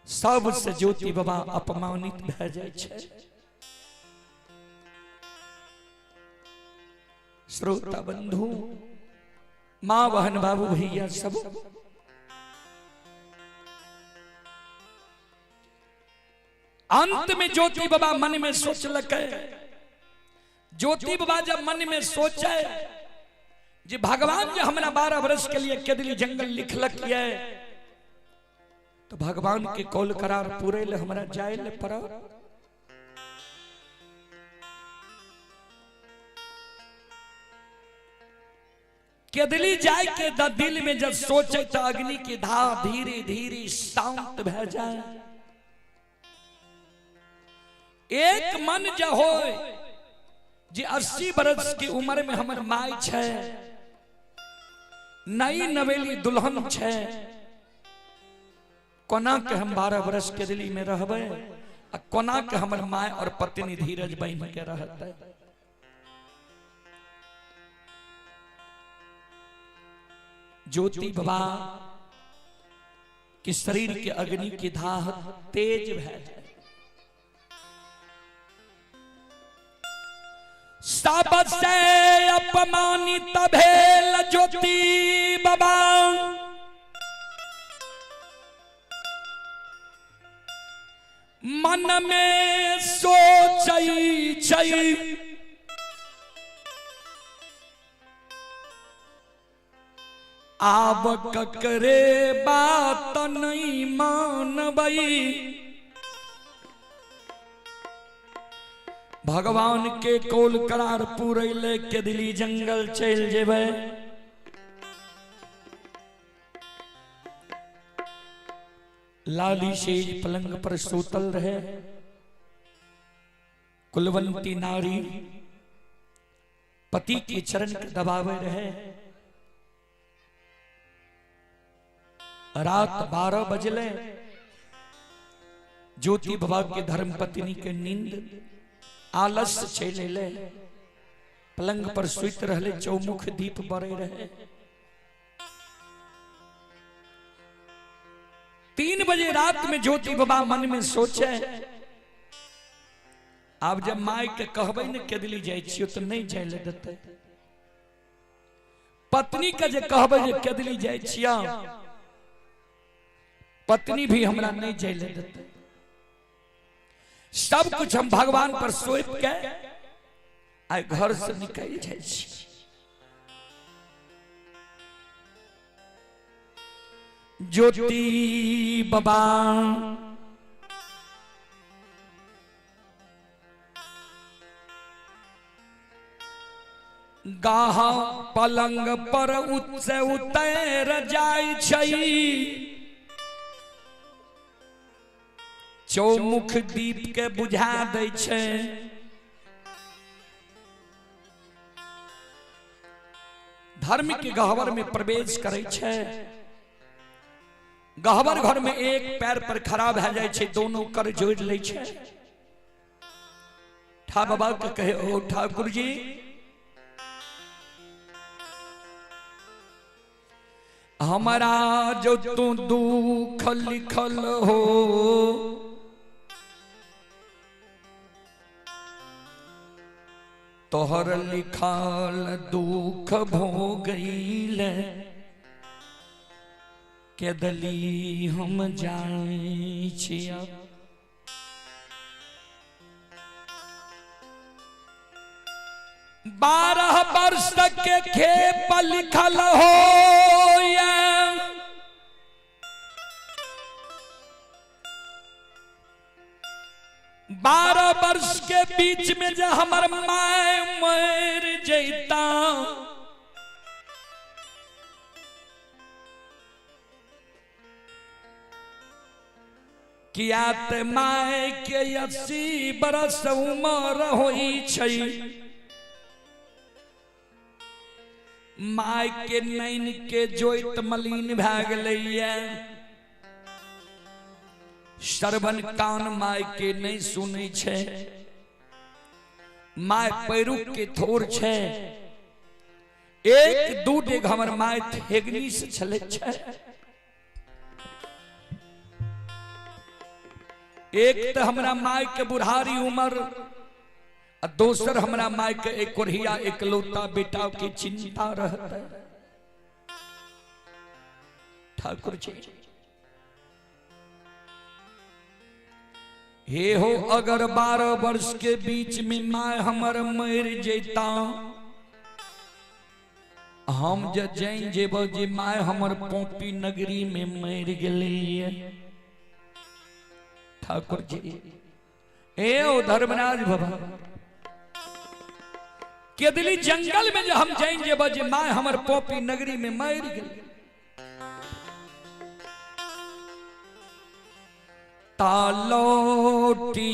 सबसे ज्योति बाबा अपमानित भए जाइ छै। श्रोता बंधु, माँ बहन बाबू भैया सब, अंत में ज्योति बाबा मन में सोचलकै। ज्योति बाबा जब मन में सोचे जे भगवान जे हमरा 12 वर्ष के लिए केदली जंगल लिखलक ये, तो भगवान के कौल करार पूरे ले हमरा जाए ले पड़ल। केदली जाए के the दिल में जब सोचे तो अग्नि की धार धीरे धीरे शांत भै जाए। एक मन जब होए जे 80 बरस की उम्र में हमर माय छै, नई नवेली दुल्हन छै, कोना के हम 12 बरस के दिल्ली में रहबै आ कोना के हमर माय और पत्नी धीरज बन के रहतै। ज्योति बाबा के शरीर के अग्नि की धाह तेज भै जाए। सबसे अपमानित भेल ज्योति बाबा, मन में सोचै छै आब ककरे बात नहीं मानबै। भगवान के कौल करार पूरे के दिली जंगल चल जेबै। लाली सेज पलंग पर सूतल रहे, कुलवंती नारी पति के चरण के दबावे रहे। रात 12 बजले, ज्योति बाबा के धर्म पत्नी के नींद आलस चले ले, पलंग पर सुत रहले, चौमुख दीप बरे रहे। 3 बजे रात में ज्योति बाबा मन में सोचे, आब जब माय के कहबै ने केदली जाइ छियो तो नहीं जाय ले देतै। पत्नी के जे कहबै जे केदली जाइ छियो, पत्नी भी हमरा नहीं जाय ले देतै। सब कुछ हम भगवान पर सौंप के आइ घर से निकल जाइ छी। ज्योति बाबा गाहा पलंग पर उच्च उतैर जाइ छै, चौमुख दीप के बुझा दै छै। धर्म के गहवर में प्रवेश करै छै, गहवर घर में एक पैर पर खड़ा भए जाइ छै, दोनों कर जोड़ लै छै। ठा बाबा के कहे, ओ ठाकुर जी हमारा जो तू दुख लिखल हो, तोहर लिखल दुख भोगैल केदली हम जाय छिया। 12 वर्ष के खेप लिखल हो, 12 वर्ष के बीच में जे हमर my मर जैता, किया ते my के 80 बरस उमर होई छै, my के नैन के जोइत मलिन भए गेलैया, श्रवण कान my के नहीं सुनै छै, my पैरुख के थोर छै, 1-2 डेग हमर my थेगनी से छलै छै। एक तो हमरा माय के बुढ़ारी उम्र आ दोसर हमरा माय के एक कोढ़िया एकलौता बेटा के चिंता रहता। ठाकुर जी हे हो अगर 12 वर्ष के बीच में my हमर मर जेता, हम जे जान जेब जे my हमर पोपी नगरी में मर गेलै। ठाकुर जी ए ओ धर्मराज बाबा केदली जंगल में जो हम जान जेब जे my हमर पोपी नगरी में मर गेलै। तालोटिए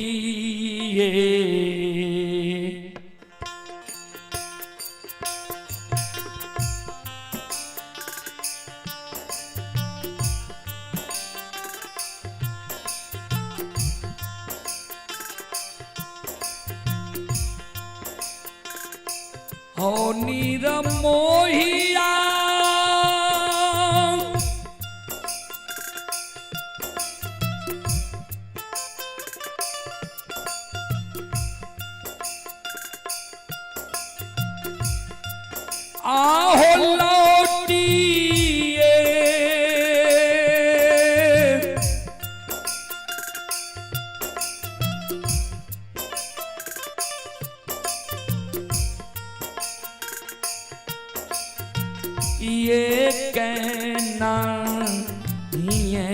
हो नीरमोहिया आहो लौटिए ये कहना ये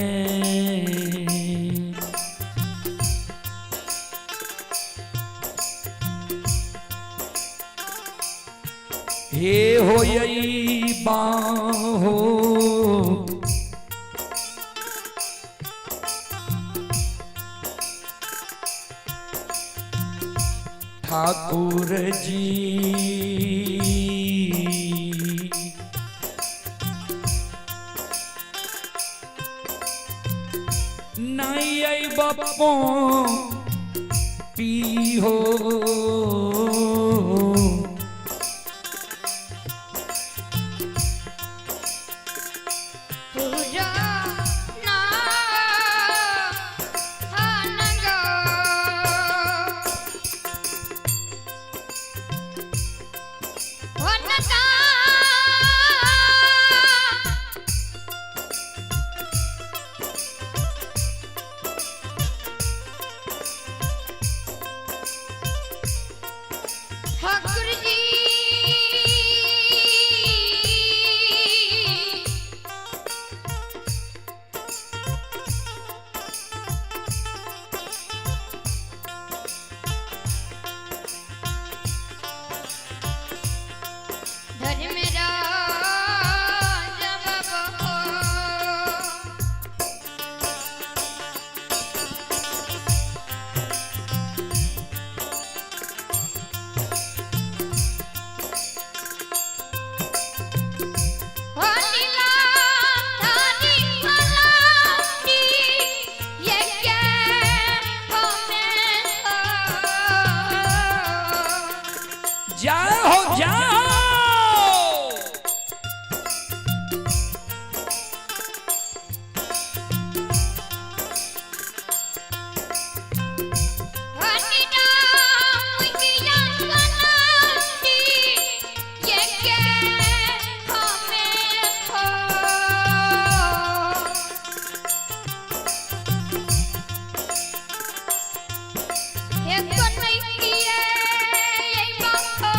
हे हो यही बाहो ठाकुर जी नहीं आई बप्पो पी हो ठाकुर जी धर्मराज बाबा होलिला थारी मलाटी ये क्या हमें हो। जाओ हो जाओ। हरिना मुंगिया कलाटी ये क्या हमें हो। हे कन्हैया ये बाबा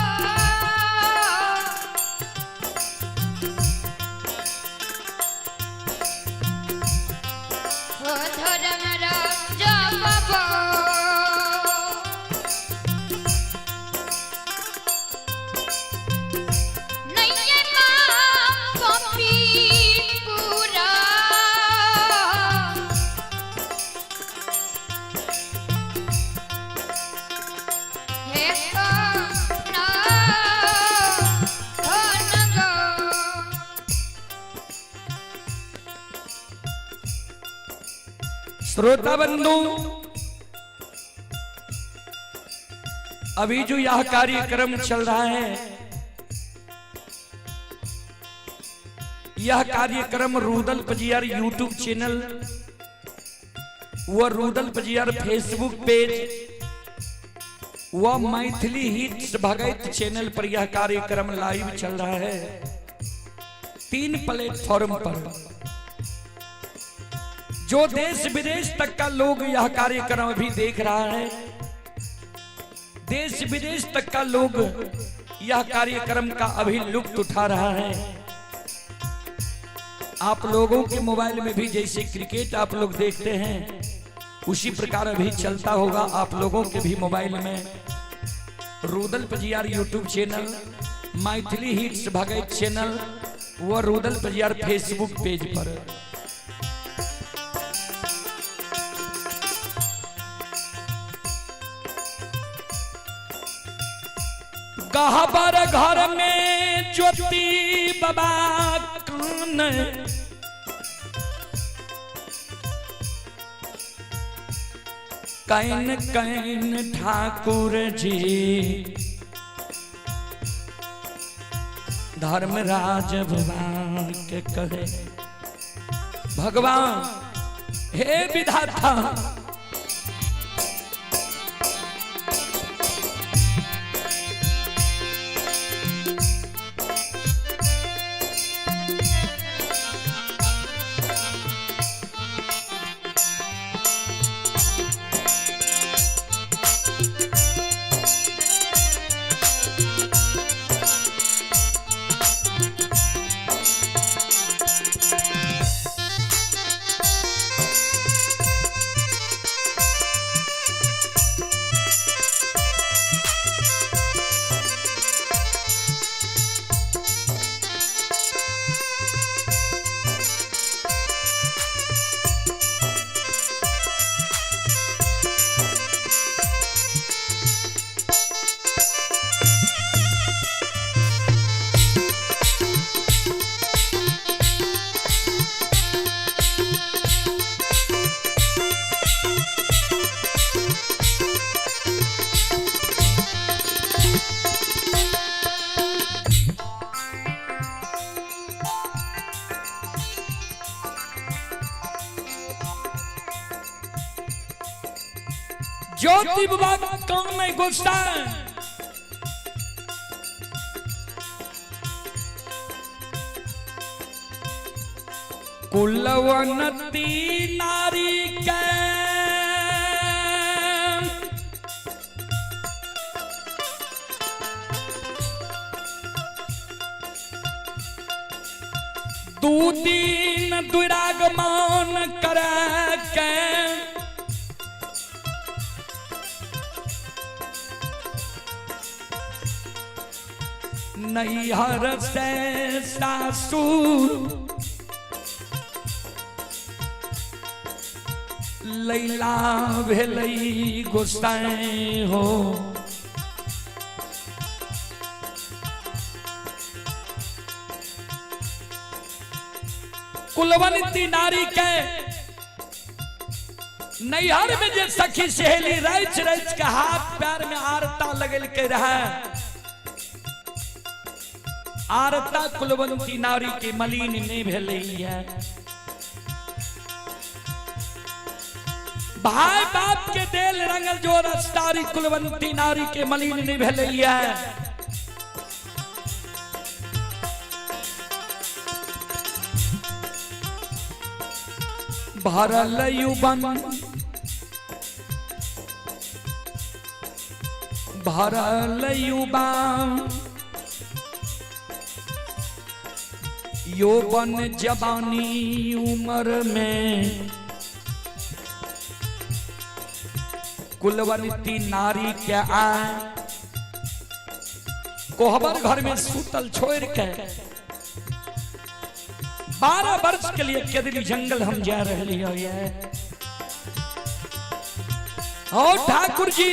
हो धर्मराज बाबा नैये पपी पूरा हे ना हो नगो। श्रोता बंधु, अभी जो यह कार्यक्रम चल रहा है, यह कार्यक्रम रूदल पजियार यूट्यूब चैनल व रूदल पजियार फेसबुक पेज व मैथिली हिट्स भगैत चैनल पर यह कार्यक्रम लाइव चल रहा है। 3 प्लेटफॉर्म पर जो देश विदेश तक का लोग यह कार्यक्रम अभी देख रहा है, देश विदेश तक का लोग यह कार्यक्रम का अभी लुत्फ उठा रहा है। आप लोगों के मोबाइल में भी जैसे क्रिकेट आप लोग देखते हैं, उसी प्रकार अभी चलता होगा आप लोगों के भी मोबाइल में। Rudal Pajiyar YouTube channel, Maithili hits भगैत चैनल व रूदल पजियार फेसबुक पेज पर। गहबर घर में ज्योति बाबा कान can can Thakur ji Dharmaraj भगवान के कहे, भगवान हे विधाता, ज्योति बाबा कौन में गुस्सा कुलवंती नारी के दू दिन दुरागमन करे के नैहर से सासुर लैला भेलई गोसाई हो। कुलवंती नारी के नैहर में जे सखी सहेली रच रच के हाथ पैर में आरता लगल के रहे, आरता कुलवंती नारी के मलिन नहीं भेलैया। भाई बाप के देल रंगल जो रस्तारी कुलवंती नारी के मलिन नहीं भेलैया। भरल युवन भरल युवा यौवन जवानी उम्र में कुलवंती नारी के आए कोहबर घर में सूतल छोड़ के 12 वर्ष के लिए केदरी जंगल हम जा रहे हैं। और ठाकुर जी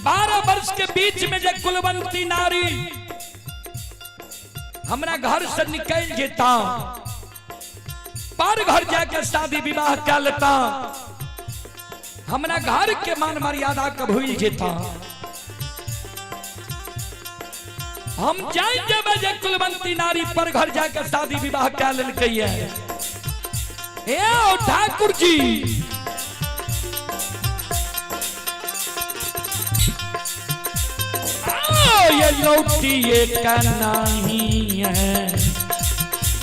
12 वर्ष के बीच में जे कुलवंती नारी हमरा घर से निकल जेता, पर घर जाके शादी विवाह कर लेता, हमरा घर के मान मर्यादा के भूल जेता। हम जान जेबै जे कुलवंती नारी पर घर जाके शादी विवाह कए लेलकै है। ए ओ ठाकुर जी, आओ, ये लौटिए का नहीं है।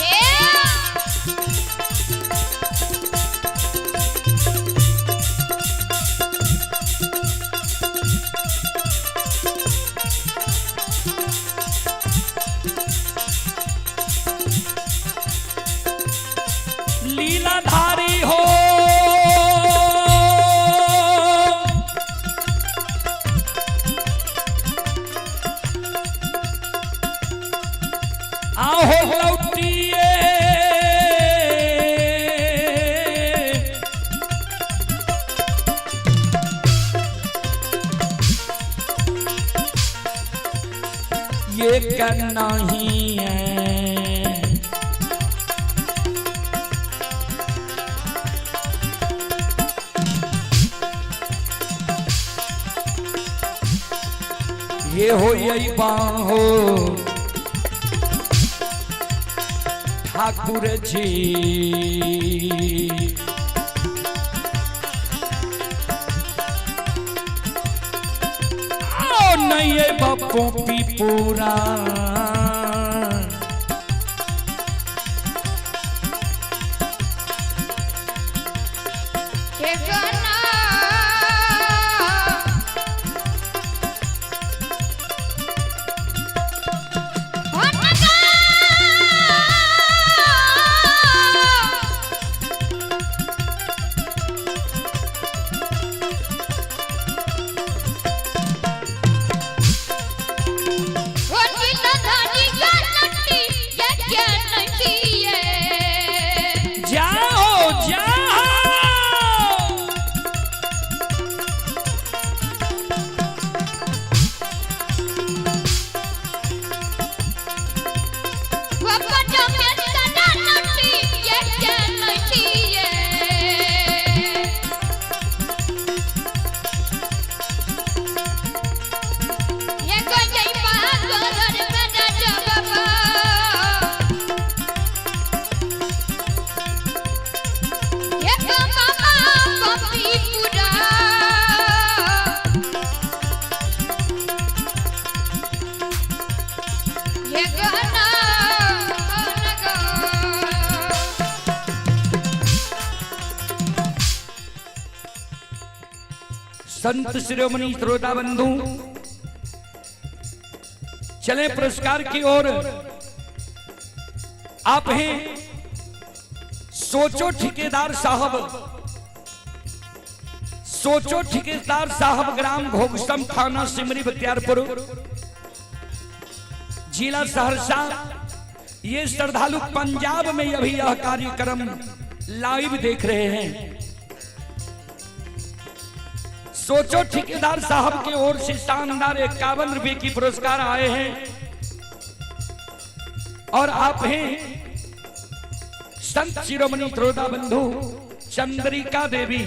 हे। लीलाधारी हो, आहो लौटिए ये करना ही है। ये हो यही बाहो ठाकुर जी। आओ नहीं ये बापो पी पूरा। हे गना। जाओ जाओ। संत शिरोमणि श्रोता बंधु, चले पुरस्कार की ओर। आप हैं सोचो ठेकेदार साहब, सोचो ठेकेदार साहब, ग्राम घोगसम, थाना सिमरी बख्तियारपुर, जिला सहरसा। ये श्रद्धालु पंजाब में अभी यह कार्यक्रम लाइव देख रहे हैं। सोचो ठेकेदार साहब की ओर से शानदार 51 रुपए की पुरस्कार आए हैं। और आप हैं संत शिरोमणि श्रोता बंधु चंद्रिका देवी,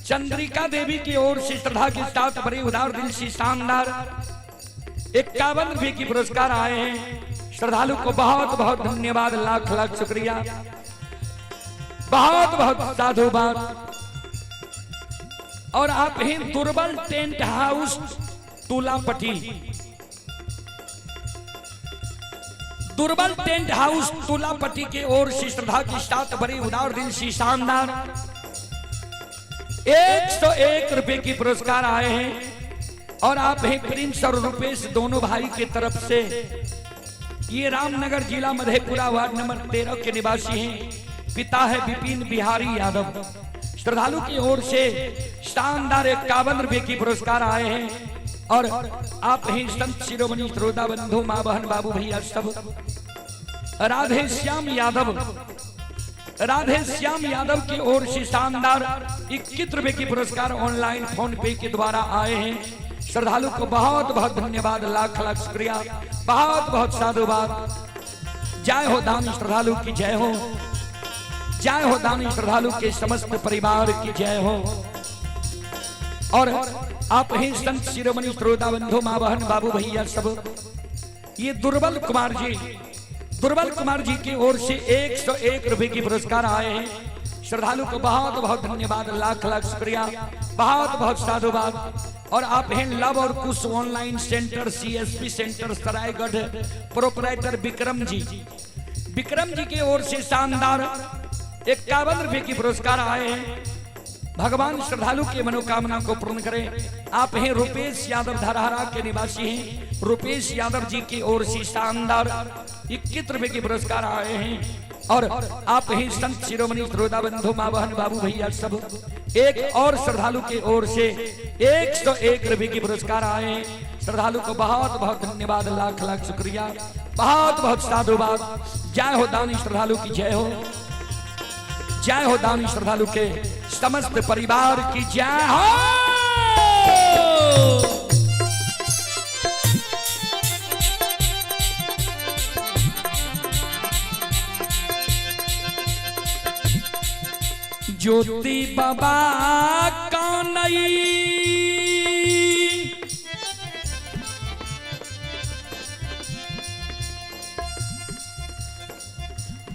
चंद्रिका देवी की ओर से श्रद्धा के साथ बड़े उदार दिल से शानदार 51 रुपए की पुरस्कार आए हैं। श्रद्धालु को बहुत बहुत धन्यवाद, लाख लाख शुक्रिया, बहुत बहुत साधुवाद। और आप हैं दुर्बल टेंट हाउस तुलापट्टी, दुर्बल टेंट हाउस तुलापट्टी के ओर से श्रद्धा के साथ बड़ी उदार दिल से शानदार 101 रुपए की पुरस्कार आए हैं। और आप हैं प्रिंस और रुपेश दोनों भाई के तरफ से, ये रामनगर जिला मधेपुरा वार्ड नंबर 13 के निवासी हैं। पिता है विपिन बिहारी यादव। श्रद्धालु की ओर से शानदार 51 रुपए की पुरस्कार आए हैं। और आप ही संत शिरोमणि श्रोता बंधु माँ बहन बाबू भैया सब, राधे श्याम यादव, राधे श्याम यादव की ओर से शानदार 21 रुपए की पुरस्कार ऑनलाइन फोन पे के द्वारा आए हैं। श्रद्धालु को बहुत बहुत धन्यवाद, लाख लाख शुक्रिया, बहुत बहुत साधुवाद। जय हो दानी श्रद्धालु की जय हो, जय हो दानी श्रद्धालु के समस्त परिवार की जय हो। और आप ही संत शिरोमणि श्रोता बंधु माँ बहन बाबू भैया सब, ये दुर्बल कुमार जी, दुर्बल कुमार जी की ओर से 101 रुपए की पुरस्कार आए हैं। श्रद्धालु को बहुत बहुत धन्यवाद, लाख लाख शुक्रिया, बहुत बहुत साधुवाद। और आप हैं लव और Kush online centre, CSP centre Saraigarh, proprietor Vikram ji, Vikram ji की ओर से शानदार 51 रुपए की पुरस्कार आए हैं। भगवान श्रद्धालु की मनोकामना को पूर्ण करें। आप हैं रुपेश यादव, धरहरा के निवासी हैं। रुपेश यादव जी की ओर से शानदार 21 रुपए के पुरस्कार आए हैं। और आप ही संत शिरोमणि श्रोता बंधु माँ बहन बाबू भैया सब, एक और श्रद्धालु की ओर से 101 रुपए के पुरस्कार आए हैं। श्रद्धालु को बहुत बहुत धन्यवाद, लाख लाख शुक्रिया, बहुत बहुत साधुवाद। जय हो दानी श्रद्धालु की जय हो, जय हो दानी श्रद्धालु के समस्त परिवार की जय हो। ज्योति बाबा का नई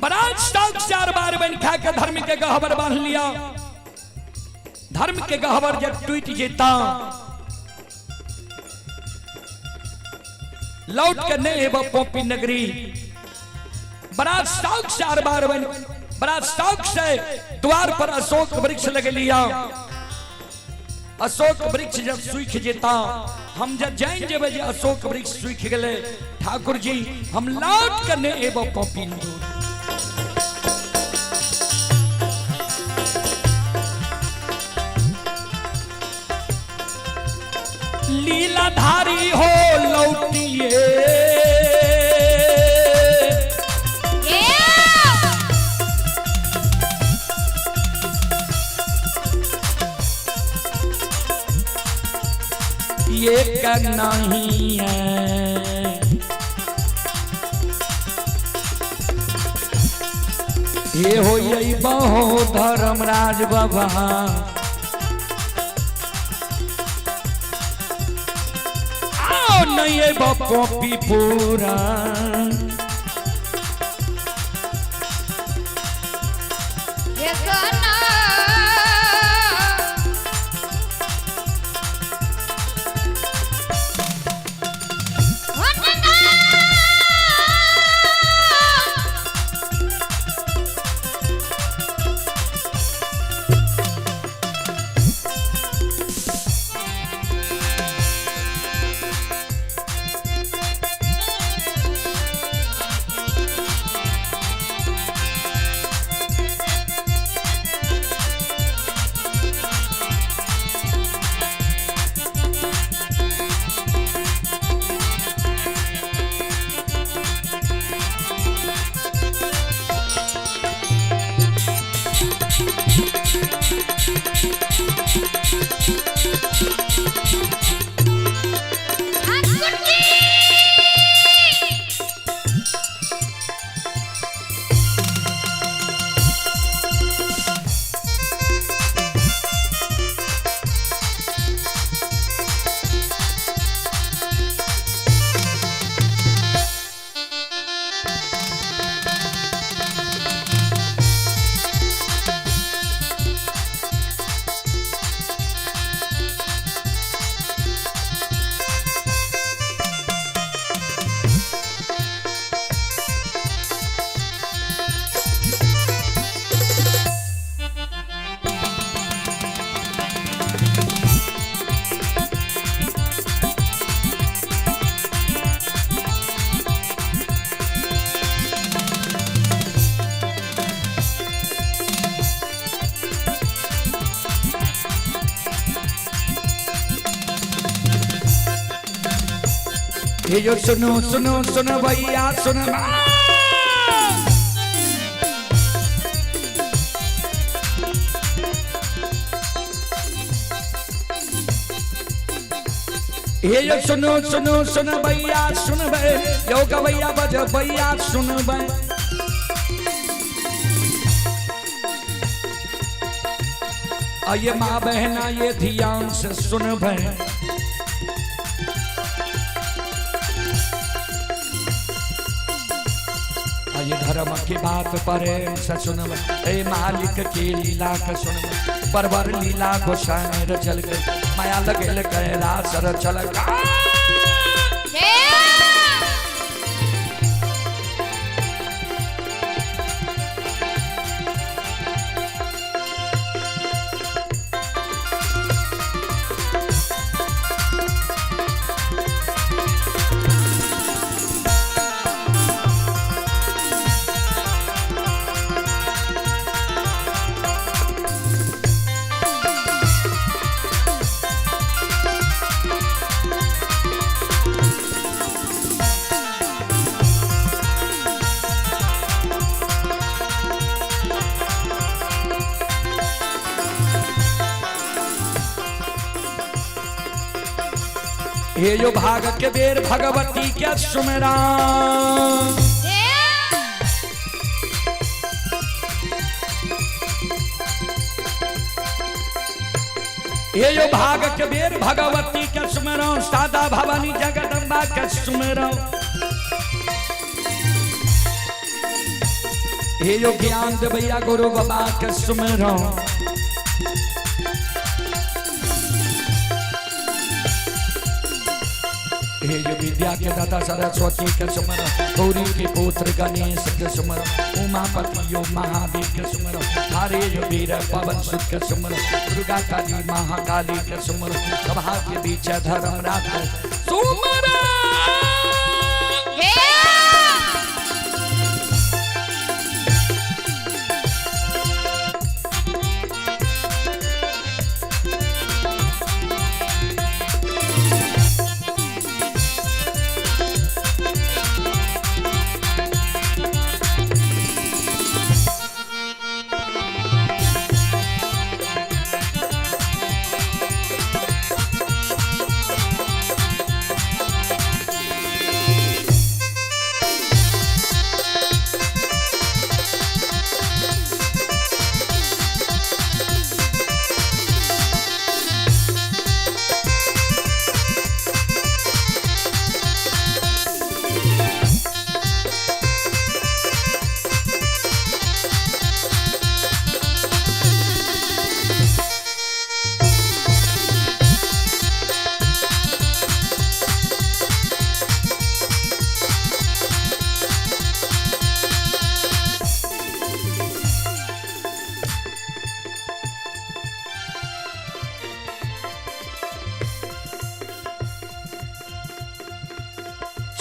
बड़ा शौक चार बार बन खा के धर्म के गहबर बांध लिया। धर्म के गहबर जब टूट जेता लौट के नहीं एबो पोपी नगरी। बड़ा शौक चार बार बन, बड़ा शौक से द्वार पर अशोक वृक्ष लगे लिया। अशोक वृक्ष जब सूख जेता, हम जब जान जेबे जे अशोक वृक्ष सूख गए, ठाकुर जी हम लौट के नहीं एबो पोपी नगरी। लीलाधारी हो लौटिए, ये नहीं है। ये हो यही बहु धर्मराज बाबा, आओ नहीं ये कॉपी पूरा। ये जो सुनो सुनो सुनो भैया सुनो, ये जो सुनो सुनो सुनो भैया सुन बे, यो गवैया बज भैया सुन बे। आइए माँ बहना ये ध्यान से सुन बे। ये धर्म के बात प्रेम से सुनब, ए मालिक के लीला के सुनब। बरबर लीला गोसाई रचल के, माया लगल कैलाश रचल। हे यो भाग के बेर भगवती के सुमरा, हे यो भाग के बेर भगवती के सुमरा, सादा भवानी जगदम्बा के सुमरा। हे यो ज्ञान देवैया गुरु बाबा के सुमरा। हे यो विद्या के दाता सरस्वती के सुमर, गौरी के पुत्र गणेश के सुमर, उमापति यो महादेव के सुमर, हरे यो वीर पवन सुत के सुमर, दुर्गा काली महाकाली के सुमर, सभा के बीच धर्म रात सुमर।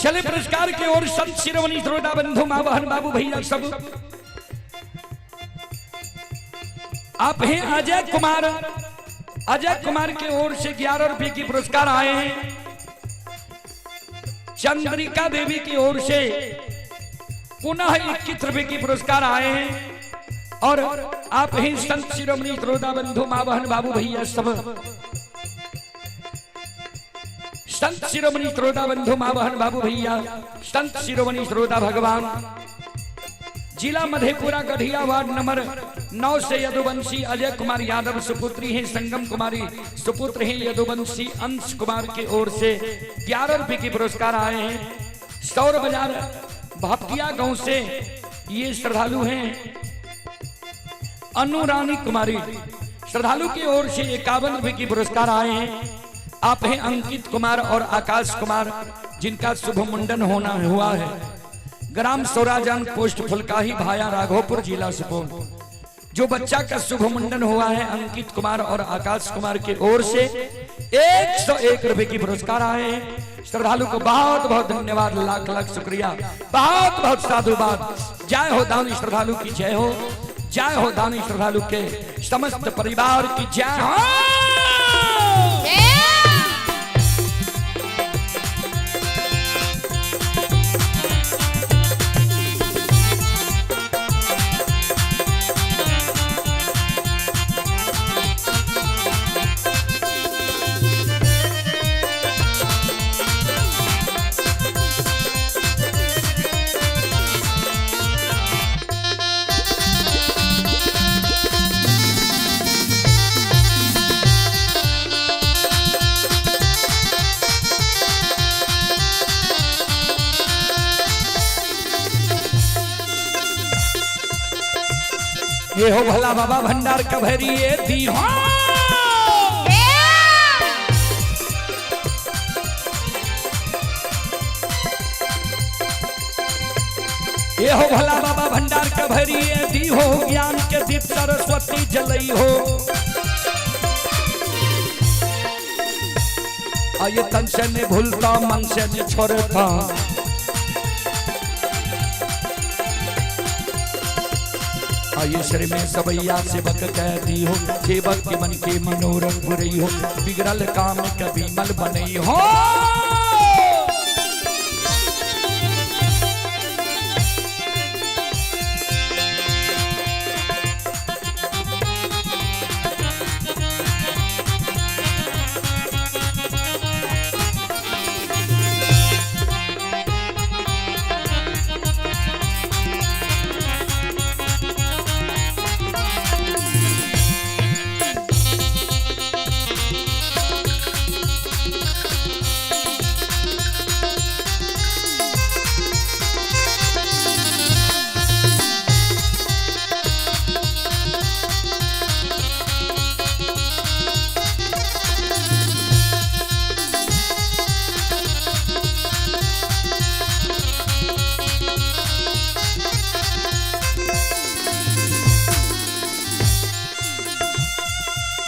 चले पुरस्कार के ओर संत शिरोमणि श्रोता बंधु माँ बहन बाबू भैया सब आप हैं। अजय कुमार, अजय कुमार के ओर से 11 रुपए की पुरस्कार आए हैं। चंद्रिका देवी की ओर से पुनः 21 रुपए की पुरस्कार आए हैं। और आप हैं संत शिरोमणि श्रोता बंधु माँ बहन बाबू भैया सब, संत शिरोमणि श्रोता बंधु माँ बहन बाबू भैया, संत शिरोमणि श्रोता भगवान। जिला मधेपुरा गढ़िया वार्ड नंबर 9 से यदुवंशी अजय कुमार यादव सुपुत्री हैं, संगम कुमारी सुपुत्र हैं यदुवंशी अंश कुमार की ओर से 11 रुपए के पुरस्कार आए हैं। सौर बाजार भापटिया गांव से ये श्रद्धालु हैं अनुरानी कुमारी, श्रद्धालु की ओर से 51 रुपए की पुरस्कार आए हैं। आप हैं अंकित कुमार और आकाश कुमार जिनका शुभ मुंडन होना हुआ है। ग्राम सोराजान पोस्ट फुलकाही भाया राघोपुर जिला सुपौल। जो बच्चा का शुभ मुंडन हुआ है अंकित कुमार और आकाश कुमार की ओर से 101 रुपए की पुरस्कार आए हैं। श्रद्धालु को बहुत बहुत धन्यवाद, लाख लाख शुक्रिया, बहुत बहुत साधुवाद। जय हो दानी श्रद्धालु की जय हो, जय हो दानी श्रद्धालु के समस्त परिवार की जय हो। ये हो भोला बाबा भंडार कभरिए दी हो। ये हो भोला बाबा भंडार कभरिए दी हो, ज्ञान के दीप सरस्वती जलई हो। ये तन से नहीं भूलता मन से नहीं छोड़ता, ये श्री में सबैया सेवक कह दी हो, सेवक के मन के मनोरथ बुरई हो, बिगड़ल काम कभी मल बनई हो।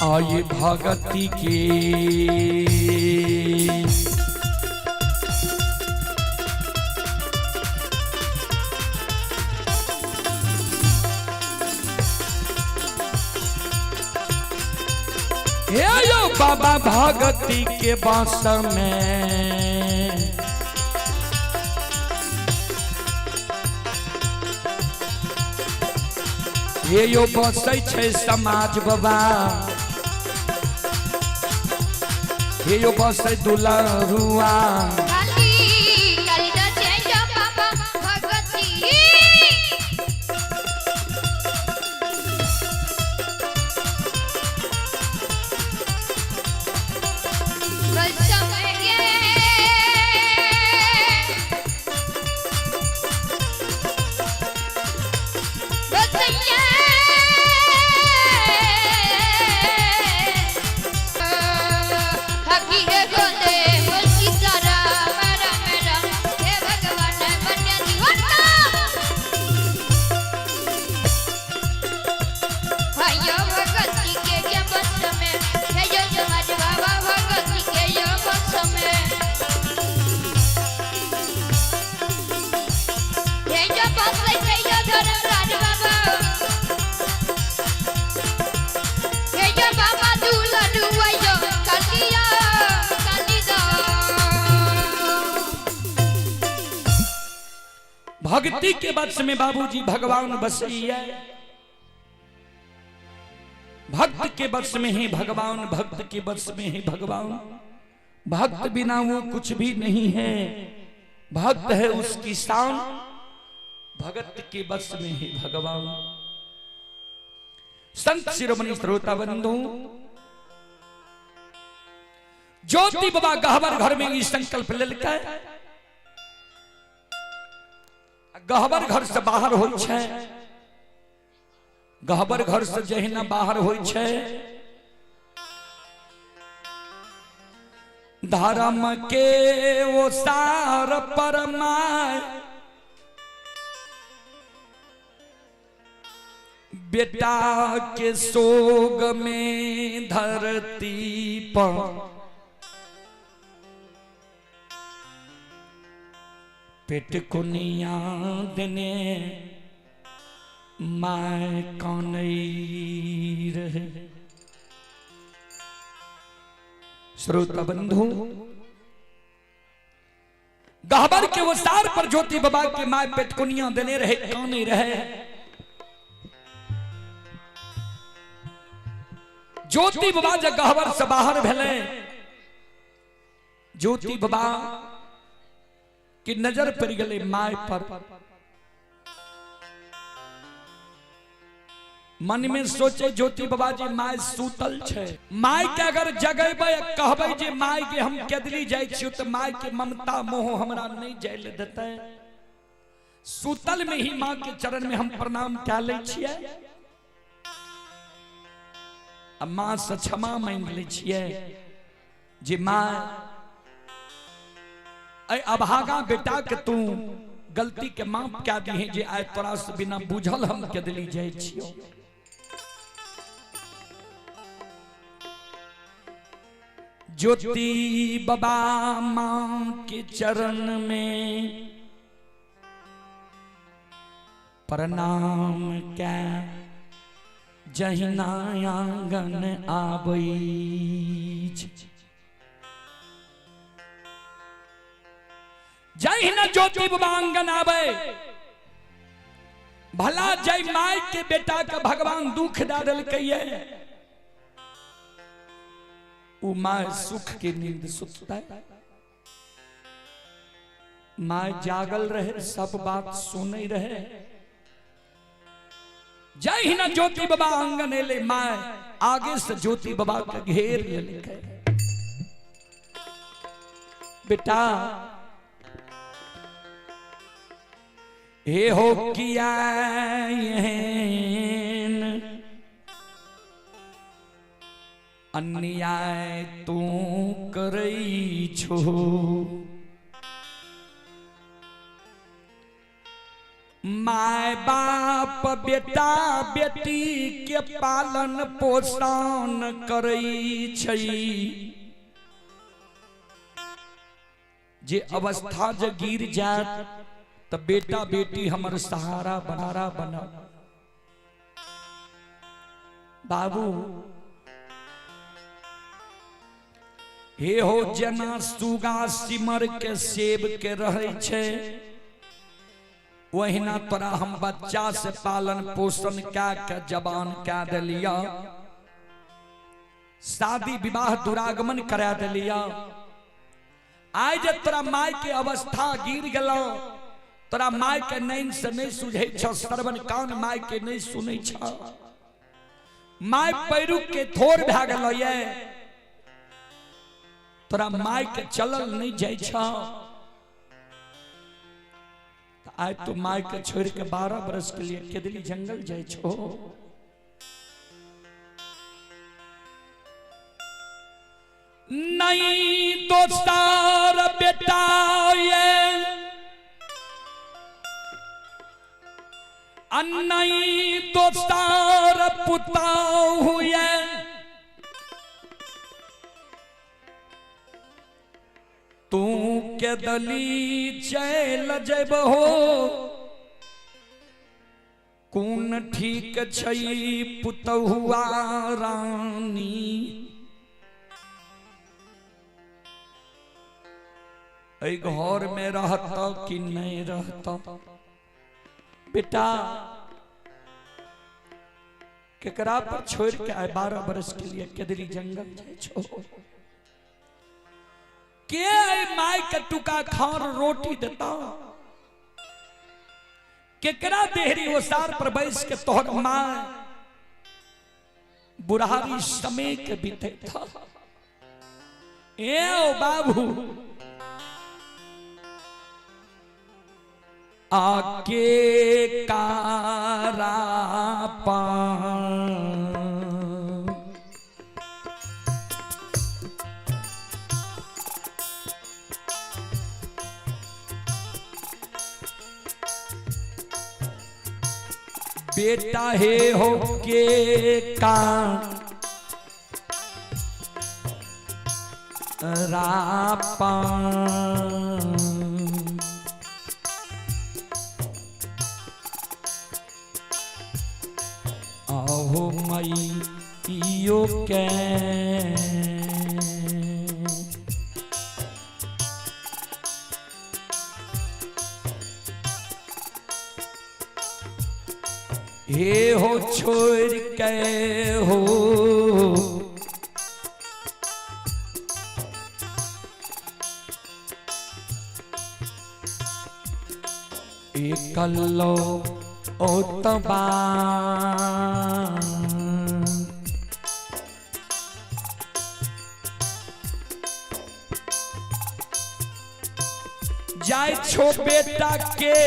आये भगती के हे यो बाबा भगती के बास में हे यो बसै छै समाज बाबा, हे यो बसै दुलरुआ। भक्ति के वश में बाबूजी भगवान बसैया, भक्त के वश में ही भगवान, भक्त के वश में ही भगवान। भक्त बिना वो कुछ भी नहीं है, भक्त है उसकी शान, भगत के वश में ही भगवान। संत शिरोमणि श्रोता बंधु, ज्योति बाबा गहबर घर में ई संकल्प लेलकै, गहबर घर से बाहर होइ छै, गहबर घर से जहिना बाहर होइ छै, धर्म के वो सार परमाय बेटा के सोग में धरती पर पेट कुनिया देने my कौन रहे। श्रोता बंधु, गहबर के वो सार पर ज्योति बाबा के my पेट कुनिया देने रहे, कौन रहे। ज्योति बाबा जब गहबर से बाहर भेले, ज्योति बाबा की नजर पड़ गई my पर। मन में सोचे ज्योति बाबा जी my सूतल छे, my के अगर जगेबै कहबै जे my के हम केदली जाय छियो त my के ममता मोह हमरा नहीं जाय ले देतै। सूतल में ही मां के चरण में हम प्रणाम कए लै छियै। आ माँ से क्षमा मांगि लै छियै जे माँ अय अभागा बेटा के तू गलती के माफ कए दिहे जे आइ तोरा से बिना बुझल हम केदली जाइ छियौ। ज्योति बाबा माँ के चरण में प्रणाम कै जहिना आंगन आबै छै। जहिना ज्योति बाबा आंगन आबै, भला जय my के बेटा के भगवान दुख दे देलकै, उ my सुख के नींद सुतता है। My जागल रहे, सब बात सुनै रहे। जहिना ज्योति बाबा आंगन एले, my आगे से ज्योति बाबा के घेर लेलकै। बेटा हे हो किया एहन अन्याय तू करै छो, my बाप बेटा बेटी के पालन पोषण करै छै। जे अवस्था जे गिर जात त बेटा बेटी हमर सहारा बनारा बना। बाबू हे हो जना सुगा सिमर के सेब के रहे छै, वहिना तोरा हम बच्चा से पालन पोषण कै के जवान कै देलिया, शादी विवाह दुरागमन करा देलिया। आइ जे तोरा my के अवस्था गिर गेलो, तोरा my के नैन से नहीं सुझै छ, श्रवण कान my के नहीं सुनै छ, my पैरुक के थोर भए गेलो ये, तोरा my के चलल नहीं जाइ छ। आइ तो my के छोड़ के 12 बरस के लिए केदली जंगल जाइ छो। नहीं दोस्तार बेटा ये नहीं दोस्तार पुता हुए, तू केदली चल जबहो कोन ठीक छै पुतहुआ रानी। एहि घर में रहत कि नहीं रहत? बेटा केकरा पर छोड़ के आए 12 बरस के लिए केदली जंगल जाइ छो? के my के टुका खार रोटी देता? केकरा देहरी ओसार पर बैस के तोहर my बुढ़ारी समय के बीते था? ए ओ बाबू आके कारा पान बेटा हे हो के का रापान। आहो मई इयो के हे हो छोड़ के हो एकलो ओतबा जाय छो बेटा के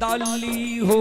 दली हो।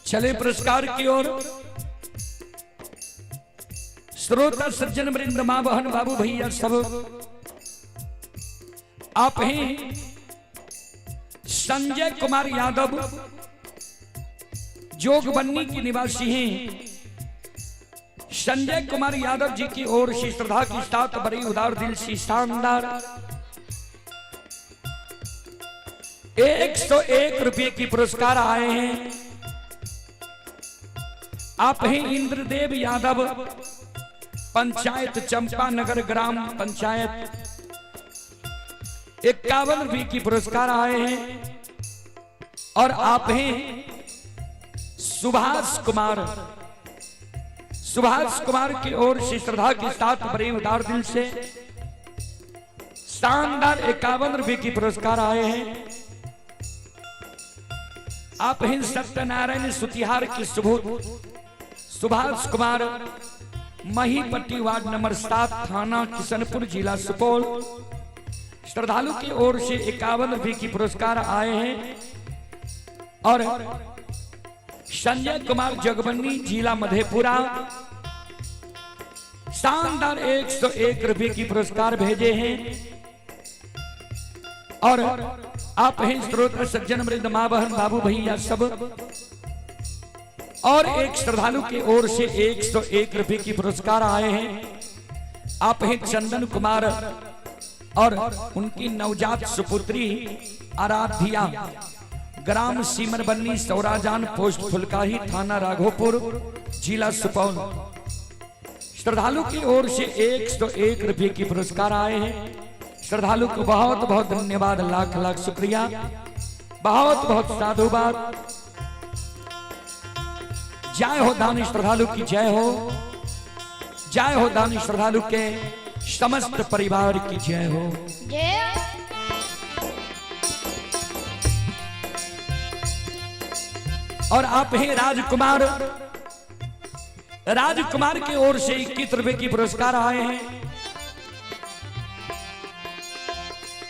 चले पुरस्कार की ओर। श्रोता सज्जन वृंद, मां बहन बाबू भैया सब, आप ही संजय कुमार यादव जोगबन्नी की निवासी हैं। संजय कुमार यादव जी की ओर से श्रद्धा के साथ बड़ी उदार दिल से शानदार 101 रुपये की पुरस्कार आए हैं। आप ही इंद्रदेव यादव, पंचायत चंपानगर ग्राम पंचायत, 51 रुपये की पुरस्कार आए हैं। और आप ही सुभाष कुमार, सुभाष कुमार की ओर से श्रद्धा के साथ बड़े उदार दिल से शानदार 51 रुपये की पुरस्कार आए हैं। आप ही सत्यनारायण सुतिहार के सुबोध सुभाष कुमार, महीपट्टी वार्ड नंबर 7, थाना किशनपुर, जिला सुपौल, श्रद्धालु की ओर से 51 रुपये की पुरस्कार आए हैं। और संजय कुमार जगबन्नी, जिला मधेपुरा, शानदार 101 रुपये की पुरस्कार भेजे हैं। और आप ही श्रोता सज्जन वृंद, मां बहन बाबू भैया सब, और एक श्रद्धालु की ओर से 101 रुपये की पुरस्कार आए हैं। आप ही चंदन कुमार और उनकी नवजात सुपुत्री आराध्या, ग्राम सीमरबन्नी, सौराजान, पोस्ट फुलकाही, थाना राघोपुर, जिला सुपौल, श्रद्धालु की ओर से 101 रुपये की पुरस्कार आए हैं। श्रद्धालु को बहुत बहुत धन्यवाद, लाख लाख शुक्रिया, बहुत बहुत साधुवाद। जय हो दानी श्रद्धालु की जय हो, जय हो दानी श्रद्धालु के समस्त परिवार की जय हो। और आप ही राजकुमार, राजकुमार की ओर से 21 रुपए की पुरस्कार आए हैं।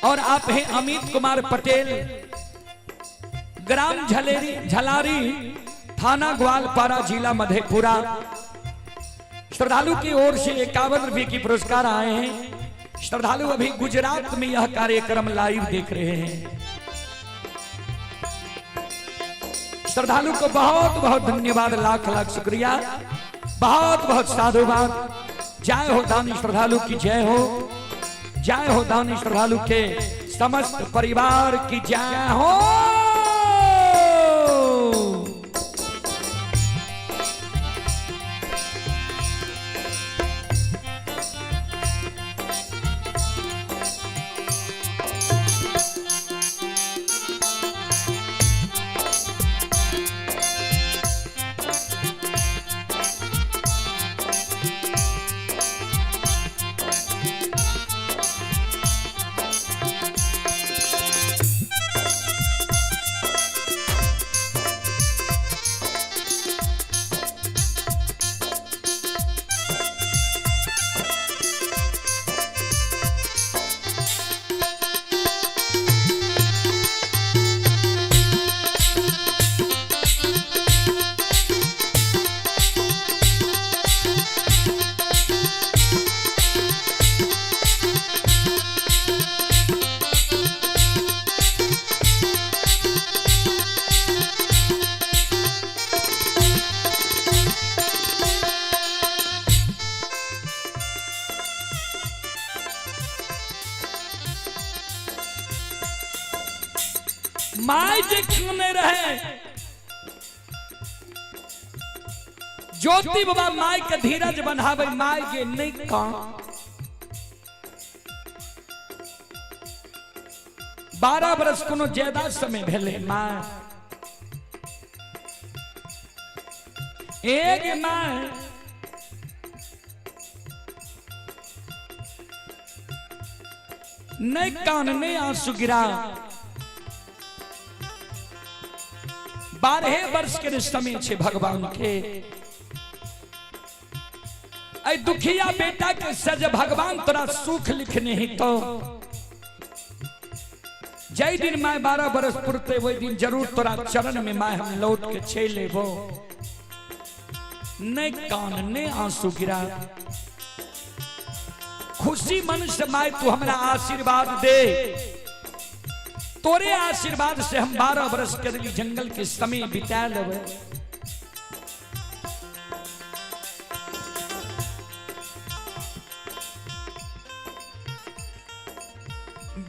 और आप हैं अमित कुमार पटेल, ग्राम झलेरी झलारी, थाना ग्वालपारा, जिला मधेपुरा, श्रद्धालु की ओर से 51 रुपए की पुरस्कार आए हैं। श्रद्धालु अभी गुजरात में यह कार्यक्रम लाइव देख रहे हैं। श्रद्धालु को बहुत बहुत धन्यवाद, लाख लाख शुक्रिया, बहुत बहुत साधुवाद। जय हो दानी श्रद्धालु की जय हो, जय हो दानी श्रद्धालु के समस्त परिवार की जय हो। माय जे काने रहे, ज्योति बाबा my के धीरज बन्हावे, my के नहीं कान। 12 बरस कोनो ज्यादा समय भेले my. एक my नहीं कान नहीं आंसू गिरा। 12 वर्ष के समय छे भगवान के। ऐ दुखिया बेटा के सज भगवान तोरा सुख लिखने ही तो जय दिन my 12 बरस पुरते वही दिन जरूर तोरा चरण में my हम लौट के छे लेबो। नहीं कान नहीं आंसू गिरा। खुशी मन से my तू हमरा आशीर्वाद दे, तोरे आशीर्वाद से हम 12 बरस के लिए जंगल के समय बिता लेबे।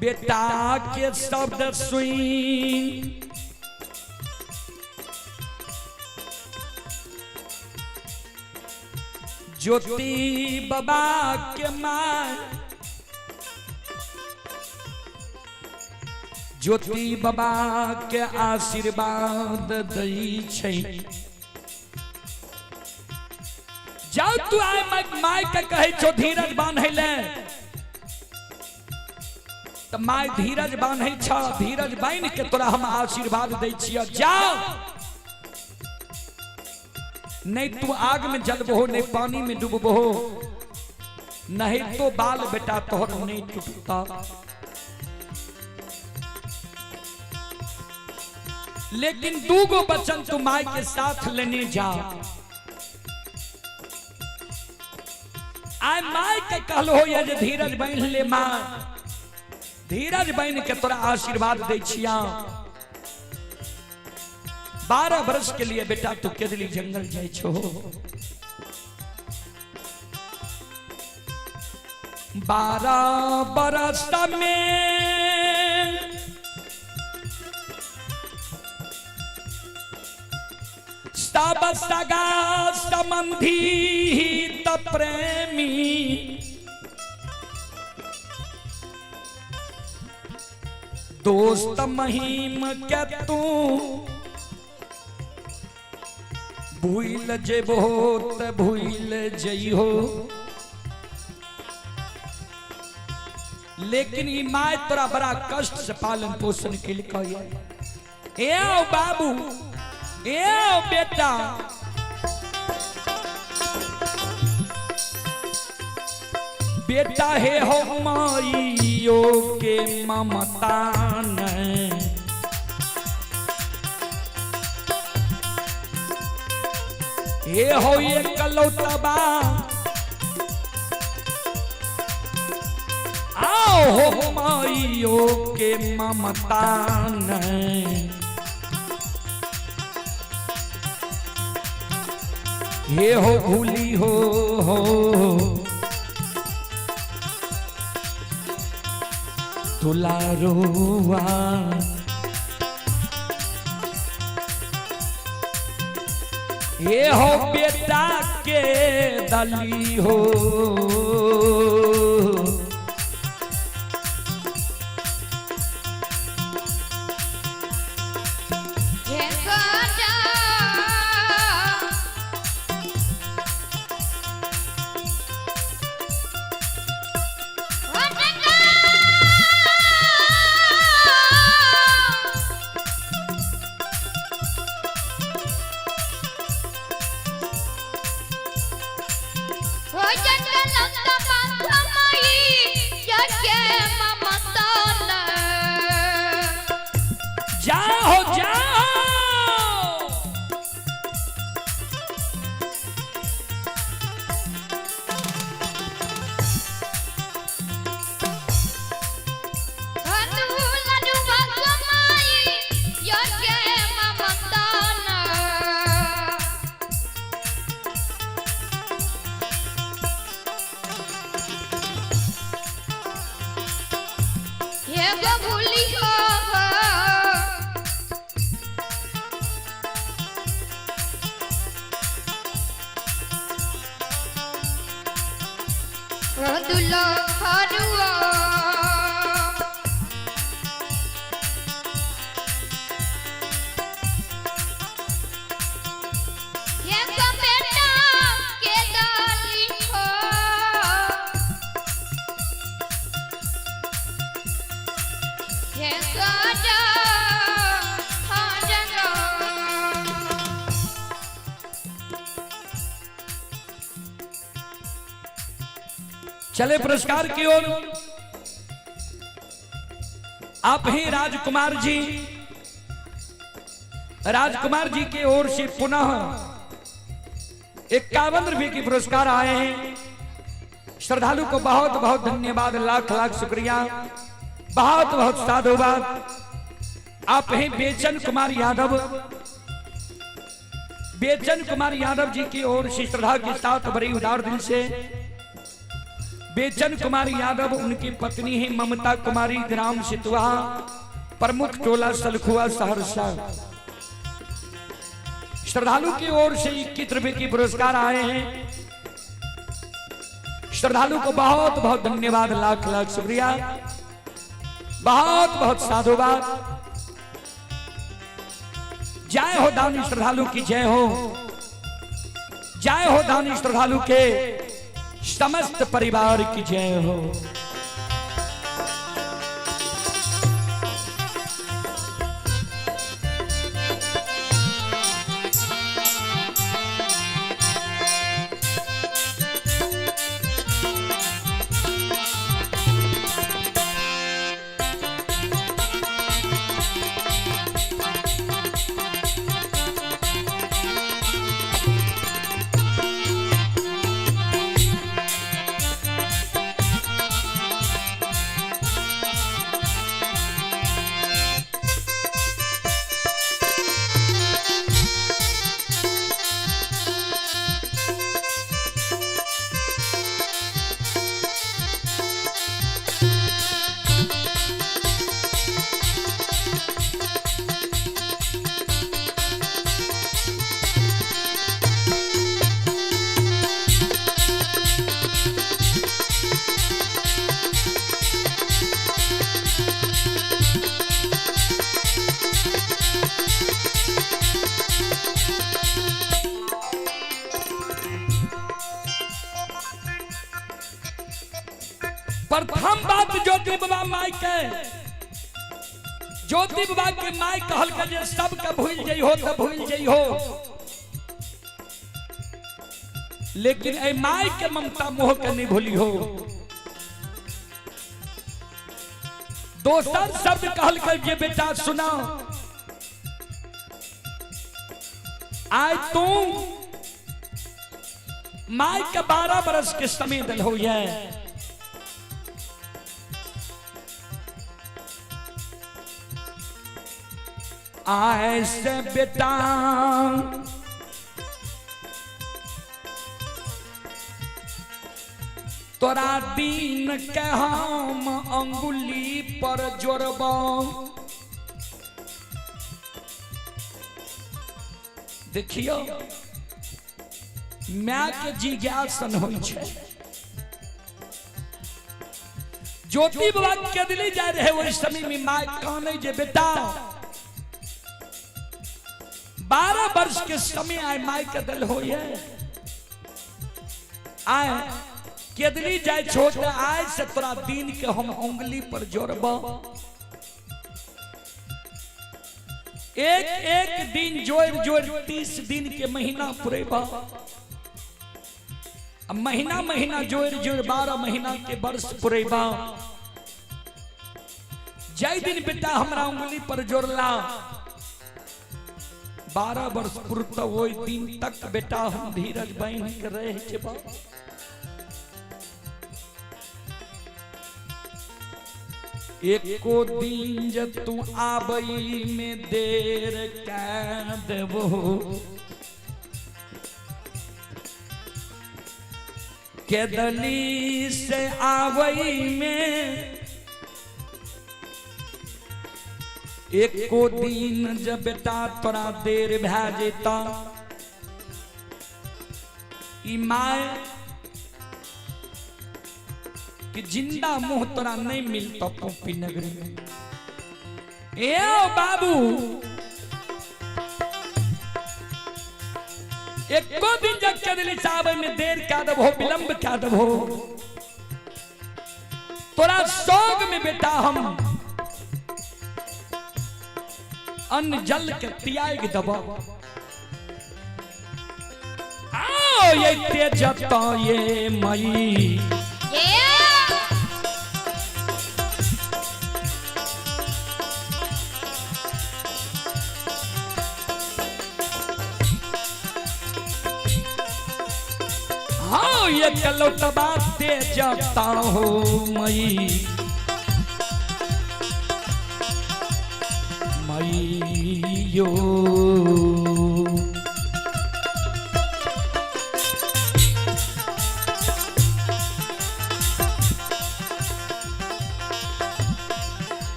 बेटा के शब्द सुन ज्योति बाबा के my, ज्योति बाबा के आशीर्वाद दई छै। जाओ तू आय my के कहे छो धीरज बांधै ले, त my धीरज बांधै छ, धीरज बांध के तोरा हम आशीर्वाद दै छियो। जाओ, नहीं तू आग में जलबहो, नहीं पानी में डूबबहो, नहीं तो बाल बेटा तोहर नहीं टूटता। लेकिन दूगो बचन तू my के साथ लेने जा। आय my के कहलो हो जे धीरज बांध ले मां, धीरज बांध के तोरा आशीर्वाद दै छिया। 12 बरस के लिए बेटा तू केदली जंगल जाय छो। 12 बरस में सब सगा संबंधी त प्रेमी, दोस्त महिम के तू भूल जेबो त भूल जइहो। लेकिन ई my तोरा बड़ा कष्ट से पालन पोषण केलकै। ए बाबू, ए बेटा, बेटा हे हो माइयो के ममता ने, हे हो ये कलौतबा, आओ हो माइयो के ममता ने, हे हो भूली हो दुलारुआ। हे हो बेटा के दली हो, जाओ जाओ। हे बबुली हो। दुलो हरुआ। एक बेटा के डाली हो, एक जा हजनो। चले पुरस्कार की ओर। आप ही राजकुमार जी, राजकुमार जी की ओर से पुनः 51 रुपए की पुरस्कार आए हैं। श्रद्धालु को बहुत बहुत धन्यवाद, लाख लाख शुक्रिया, बहुत बहुत साधुवाद। आप ही बेचन कुमार यादव, बेचन कुमार यादव जी की ओर से श्रद्धा के साथ बड़ी उदार दिल से बेचन कुमार यादव, उनकी पत्नी ही ममता कुमारी, ग्राम सितुआ, प्रमुख टोला सलखुआ, सहरसा। श्रद्धालु की ओर से 21 रुपए की पुरस्कार आए हैं। श्रद्धालु को बहुत बहुत धन्यवाद, लाख लाख शुक्रिया, बहुत बहुत साधुवाद। जय हो दानी श्रद्धालु की जय हो, जय हो दानी श्रद्धालु के समस्त परिवार की जय हो। प्रथम बात ज्योति बाबा माई के, ज्योति बाबा के माई कहल के जे सबके भूल जाइ हो तो भूल जाइ हो, लेकिन ए माई के ममता मोह के नहीं भूली हो। दोसर शब्द कहल के जे बेटा सुना, आय तू माई के 12 बरस के समय दिल हो ये, आए से बेटा तोरा दिन के हम अंगुली पर जोड़ब। देखियो my के जिज्ञासन होइ छै। ज्योति बाबा के दिल्ली जा रहे ओहि समय में my कहने जे बेटा 12 वर्ष के समय आए माई के दिल हो आए केदली जाए छोट आए से तोरा दिन के हम उंगली पर जोड़ब। एक एक दिन जोड़ जोड़ 30 दिन के महीना पुरेबा, महीना महीना जोड़ जोड़ 12 महीना के वर्ष पुरेबा। जय दिन बेटा हमरा उंगली पर जोड़ला 12 वर्ष पुरत ओहि दिन तक बेटा हम धीरज बांध के रह जेबा। एको दिन जे तू आबई में देर कै देबो, केदली से आवई में एको दिन जब बेटा तोरा देर भै जेता, ई my कि जिंदा मुंह तोरा नहीं मिलतो पोपी नगरी में। ए बाबू, एको दिन जब केदली साहब में देर क्या दबो, विलंब क्या दबो, तोरा शोक में बेटा हम अन्न जल के त्याग दबो। आओ ये तेजत ये मई हाँ ये कलौतबा तेजता हो मई मईयो।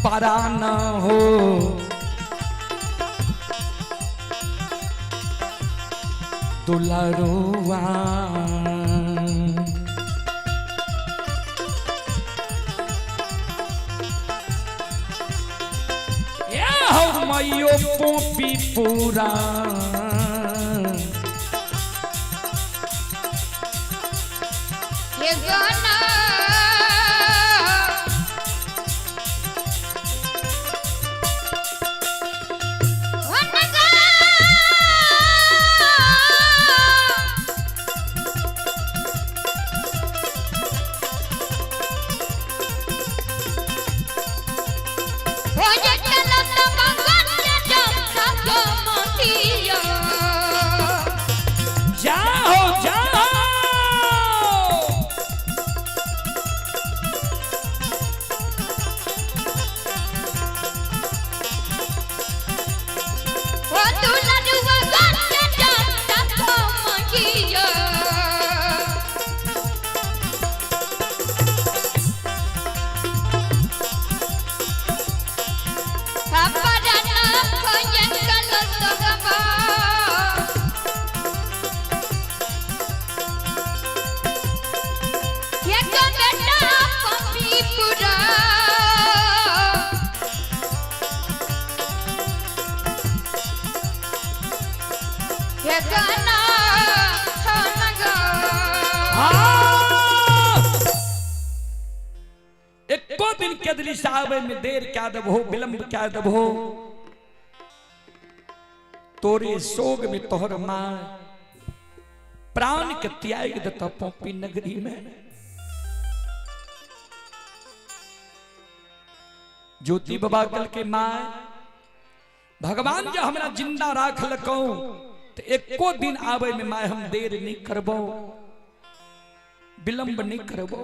परा न हो दुलरुआ, ये हो मईयो पोपी पूरा। ये गाना जाओ जाओ। एको दिन केदली साहब में देर क्या दबो, विलंब क्या दबो, तोरे सोग में तोहर मां प्राण के त्याग देता पोपी नगरी में। ज्योति बाबा कल के मां भगवान जो हमरा जिंदा राख लको तो एको दिन आवे में मां हम देर नहीं करबो, विलंब नहीं करबो।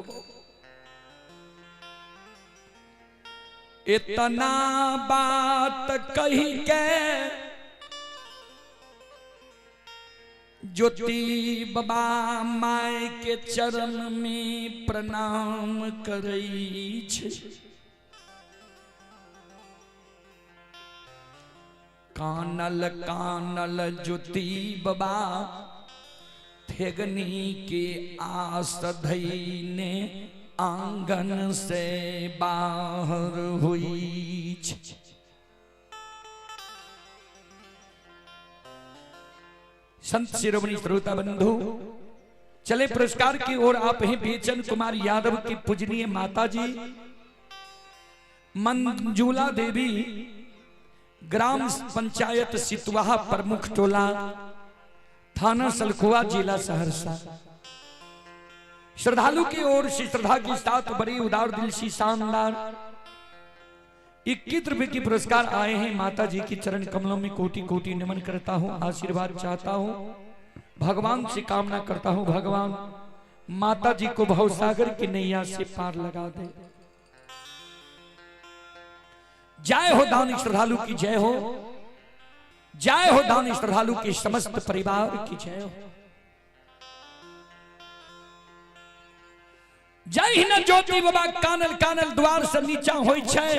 इतना बात कही के ज्योति बाबा my के चरण में प्रणाम करई छे। कानल कानल ज्योति बाबा ठेगनी के आस धईने आंगन से बाहर हुई। संत शिरोमणि श्रोता बंधु, चले पुरस्कार की ओर। आप हैं बेचन कुमार यादव की पूजनीय माताजी मंजूला देवी, ग्राम पंचायत सितवाहा प्रमुख टोला, थाना सलखुआ, जिला सहरसा। श्रद्धालु की ओर से श्रद्धा के साथ बड़ी उदार दिल सी शानदार 21 रुपए की पुरस्कार आए हैं। माता जी की चरण कमलों में कोटि कोटि नमन करता हूं, आशीर्वाद चाहता हूं, भगवान से कामना करता हूं, भगवान माता जी को भवसागर की नैया से पार लगा दे। जय हो दानी श्रद्धालु की जय हो, जय हो दानी श्रद्धालु के समस्त परिवार की जय हो। जय हिन ज्योति बाबा कानल कानल द्वार से नीचा होई छै,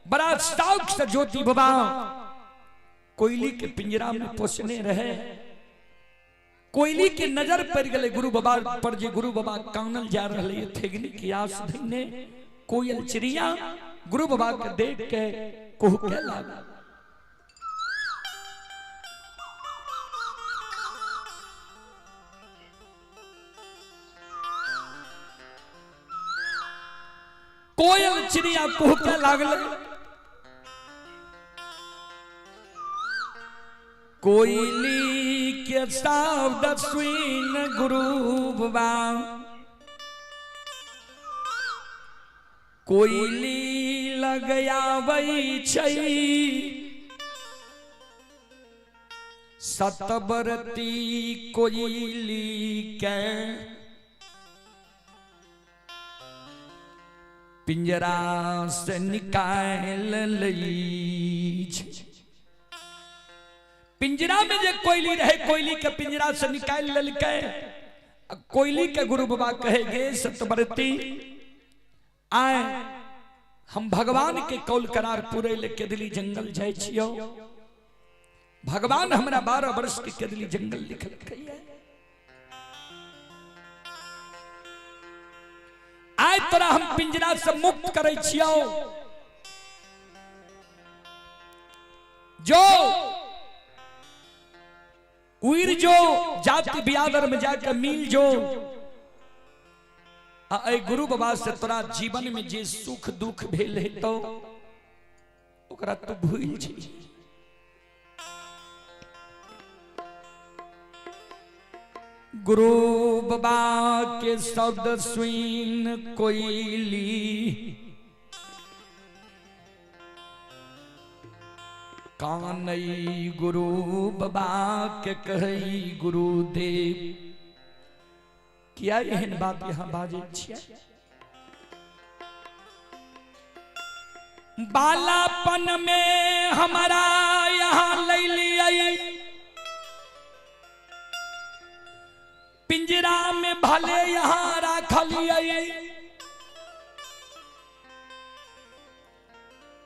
बड़ा शौक से ज्योति बाबा कोयली के पिंजरा में पोसने रहे। कोयली के नजर पड़ गए गुरु बाबा पर, जे गुरु बाबा कानल जा रहे है ठेगनी की आस धइने। कोयल चिड़िया गुरु बाबा के देख के कुहके लागल। कोयल चिड़िया कुहके लागल। कोयली के शब्द सुन गुरु बाबा, कोयली लगाबै छै सतबरती कोयली के पिंजरा से निकाल लै छै। पिंजरा में जे कोयली रहे, कोयली के पिंजरा से निकाल लेलकै। कोयली के गुरु बाबा कहे गे सतबरती आए, हम भगवान के कौल करार पूरे ले केदली जंगल जाय छियो। भगवान हमरा 12 वर्ष के केदली जंगल लिखलकै। आय तोरा हम पिंजरा से मुक्त करै छियो, जो उड़ जो जाति बियादर में जाकर मिल जो। आ गुरु बाबा से तोरा जीवन में जे सुख दुख भेल हेतौ ओकरा तू भूल छी। गुरु बाबा के शब्द सुन कोयली कानई गुरु बाबा के कहई गुरुदेव। किया एहन बात यहाँ बाजै छियै? बालापन में हमारा यहाँ ले लियै, पिंजरा में भले यहाँ राख लियै,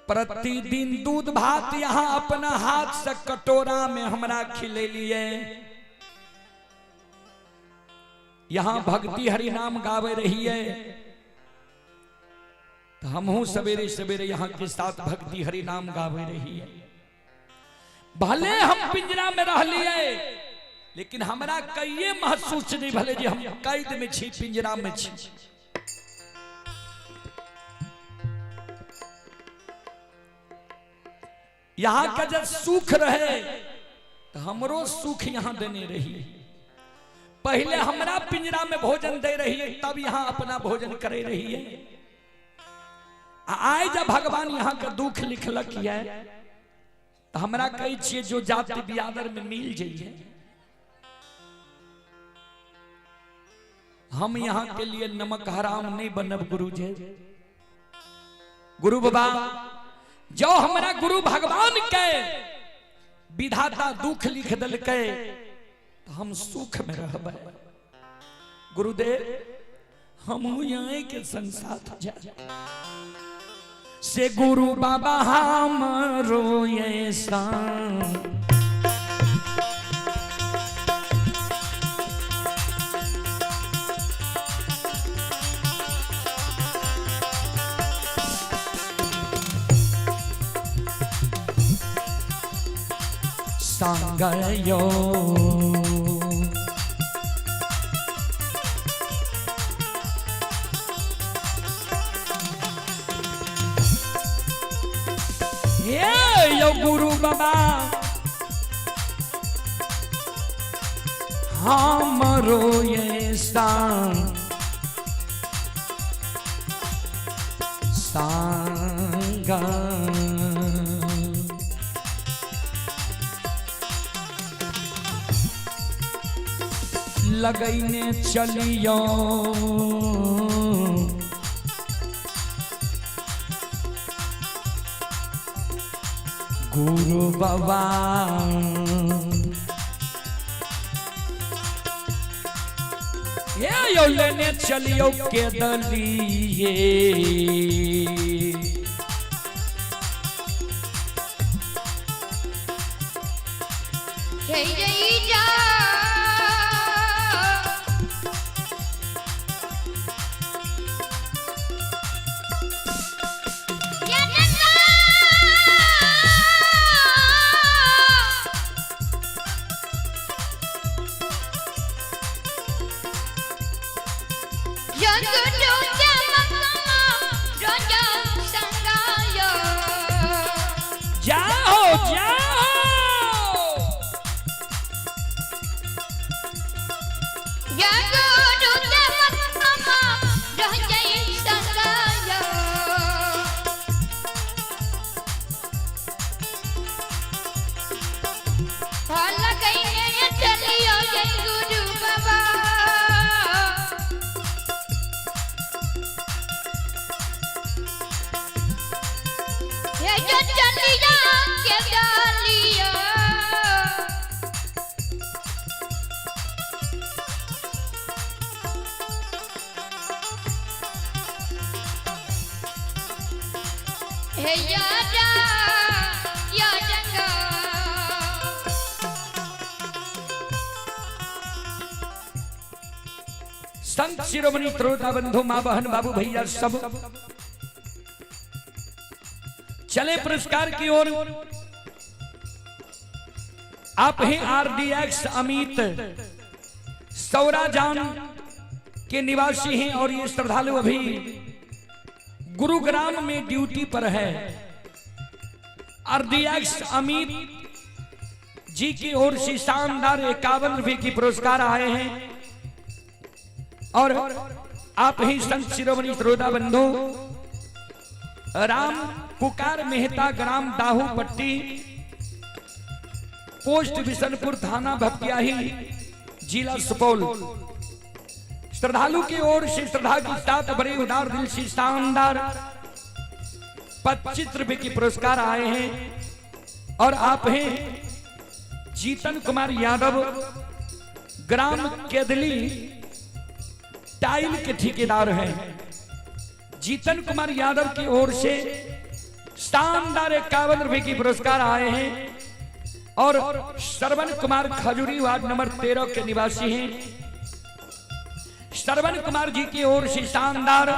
प्रतिदिन दूध भात यहाँ अपना हाथ से कटोरा में हमरा खिलेलिए। यहाँ भक्ति हरि नाम गावे रहिए तो हमहू सवेरे सवेरे यहाँ के साथ भक्ति हरि नाम गावे रहिए। भले हम पिंजरा में रह लिए, लेकिन हमरा कहिए महसूस नहीं भले जी हम कैद में छी, पिंजरा में छी। यहाँ का जब सुख रहे तो हमरो सुख यहाँ देने रही। पहले हमरा पिंजरा में भोजन दे रही है, तब यहाँ अपना भोजन करे रही है। आए जब भगवान यहाँ का दुख लिखलक है तो हमरा कही छियै जो जाति बियादर में मिल जाइए। हम यहाँ के लिए नमक हराम नहीं बनब गुरु जी। गुरु बाबा जो हमरा गुरु भगवान के विधाता दुख लिख दिलकै तो हम सुख में रहबै। गुरुदेव हम यहाँ के संग साथ जा से गुरु बाबा हमरो ये संग संगयो। ये यो गुरु बाबा हमरो ये संग संग लगैने चलियो। गुरु बाबा ये यो लेने चलियो के दलिए। हे जय जा जगडो चमकमा रोजा संगायो। जाओ जाओ। जगडो चमकमा रोजा संगायो। फल गईने चलियो जय गुरु बाबा। ये जो चलिया के गालिया। हे यारा या जंगा। संत शिरोमणि त्रोता बंधु माँ बहन बाबू भैया सब चले पुरस्कार की ओर। आप हैं आरडीएक्स अमित सौराजान के निवासी हैं और ये श्रद्धालु अभी गुरुग्राम में ड्यूटी पर है। आरडीएक्स अमित जी की ओर से शानदार 51 रुपए की पुरस्कार आए हैं। और आप ही संत शिरोमणि श्रोता बंधु राम पुकार मेहता ग्राम दाहू पट्टी पोस्ट बिशनपुर थाना भपटियाही जिला सुपौल श्रद्धालु की ओर से श्रद्धा के साथ बड़े उदार दिल से शानदार 25 रुपए की पुरस्कार आए हैं। और आप हैं जीतन कुमार यादव ग्राम केदली टाइल के ठेकेदार हैं। जीतन कुमार यादव की ओर से शानदार 51 रुपए की पुरस्कार आए हैं। और श्रवण कुमार खजूरी वार्ड नंबर 13 के निवासी हैं। श्रवण कुमार जी की ओर से शानदार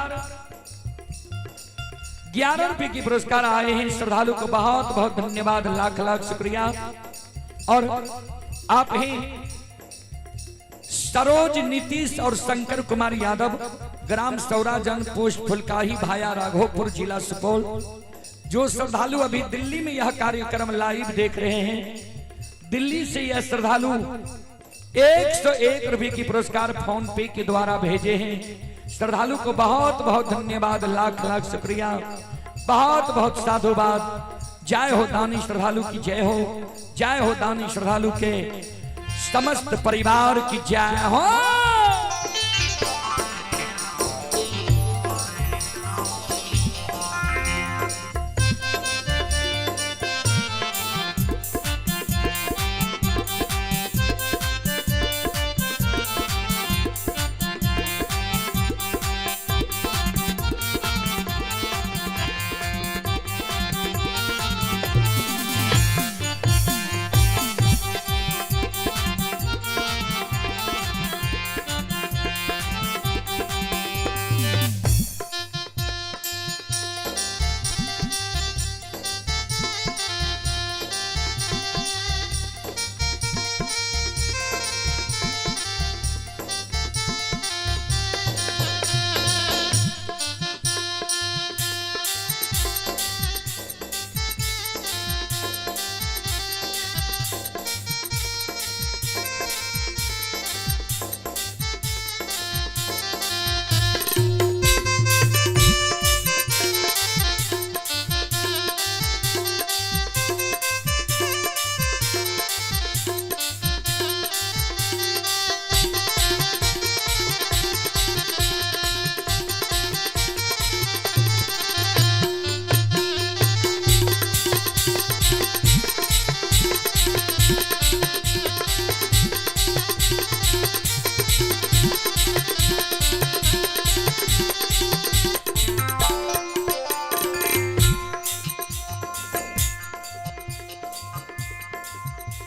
11 रुपए की पुरस्कार आए हैं। श्रद्धालु को बहुत बहुत धन्यवाद, लाख लाख शुक्रिया। और आप हैं सरोज नीतीश और शंकर कुमार यादव ग्राम सौराजन पोस्ट फुलकाही भाया राघोपुर जिला सुपौल। जो श्रद्धालु अभी दिल्ली में यह कार्यक्रम लाइव देख रहे हैं, दिल्ली से यह श्रद्धालु 101 रुपए की पुरस्कार फोन पे के द्वारा भेजे हैं। श्रद्धालु को बहुत बहुत धन्यवाद, लाख लाख शुक्रिया, बहुत बहुत साधुवाद। जय हो दानी श्रद्धालु की जय हो, जय हो दानी श्रद्धालु के समस्त परिवार की जय हो।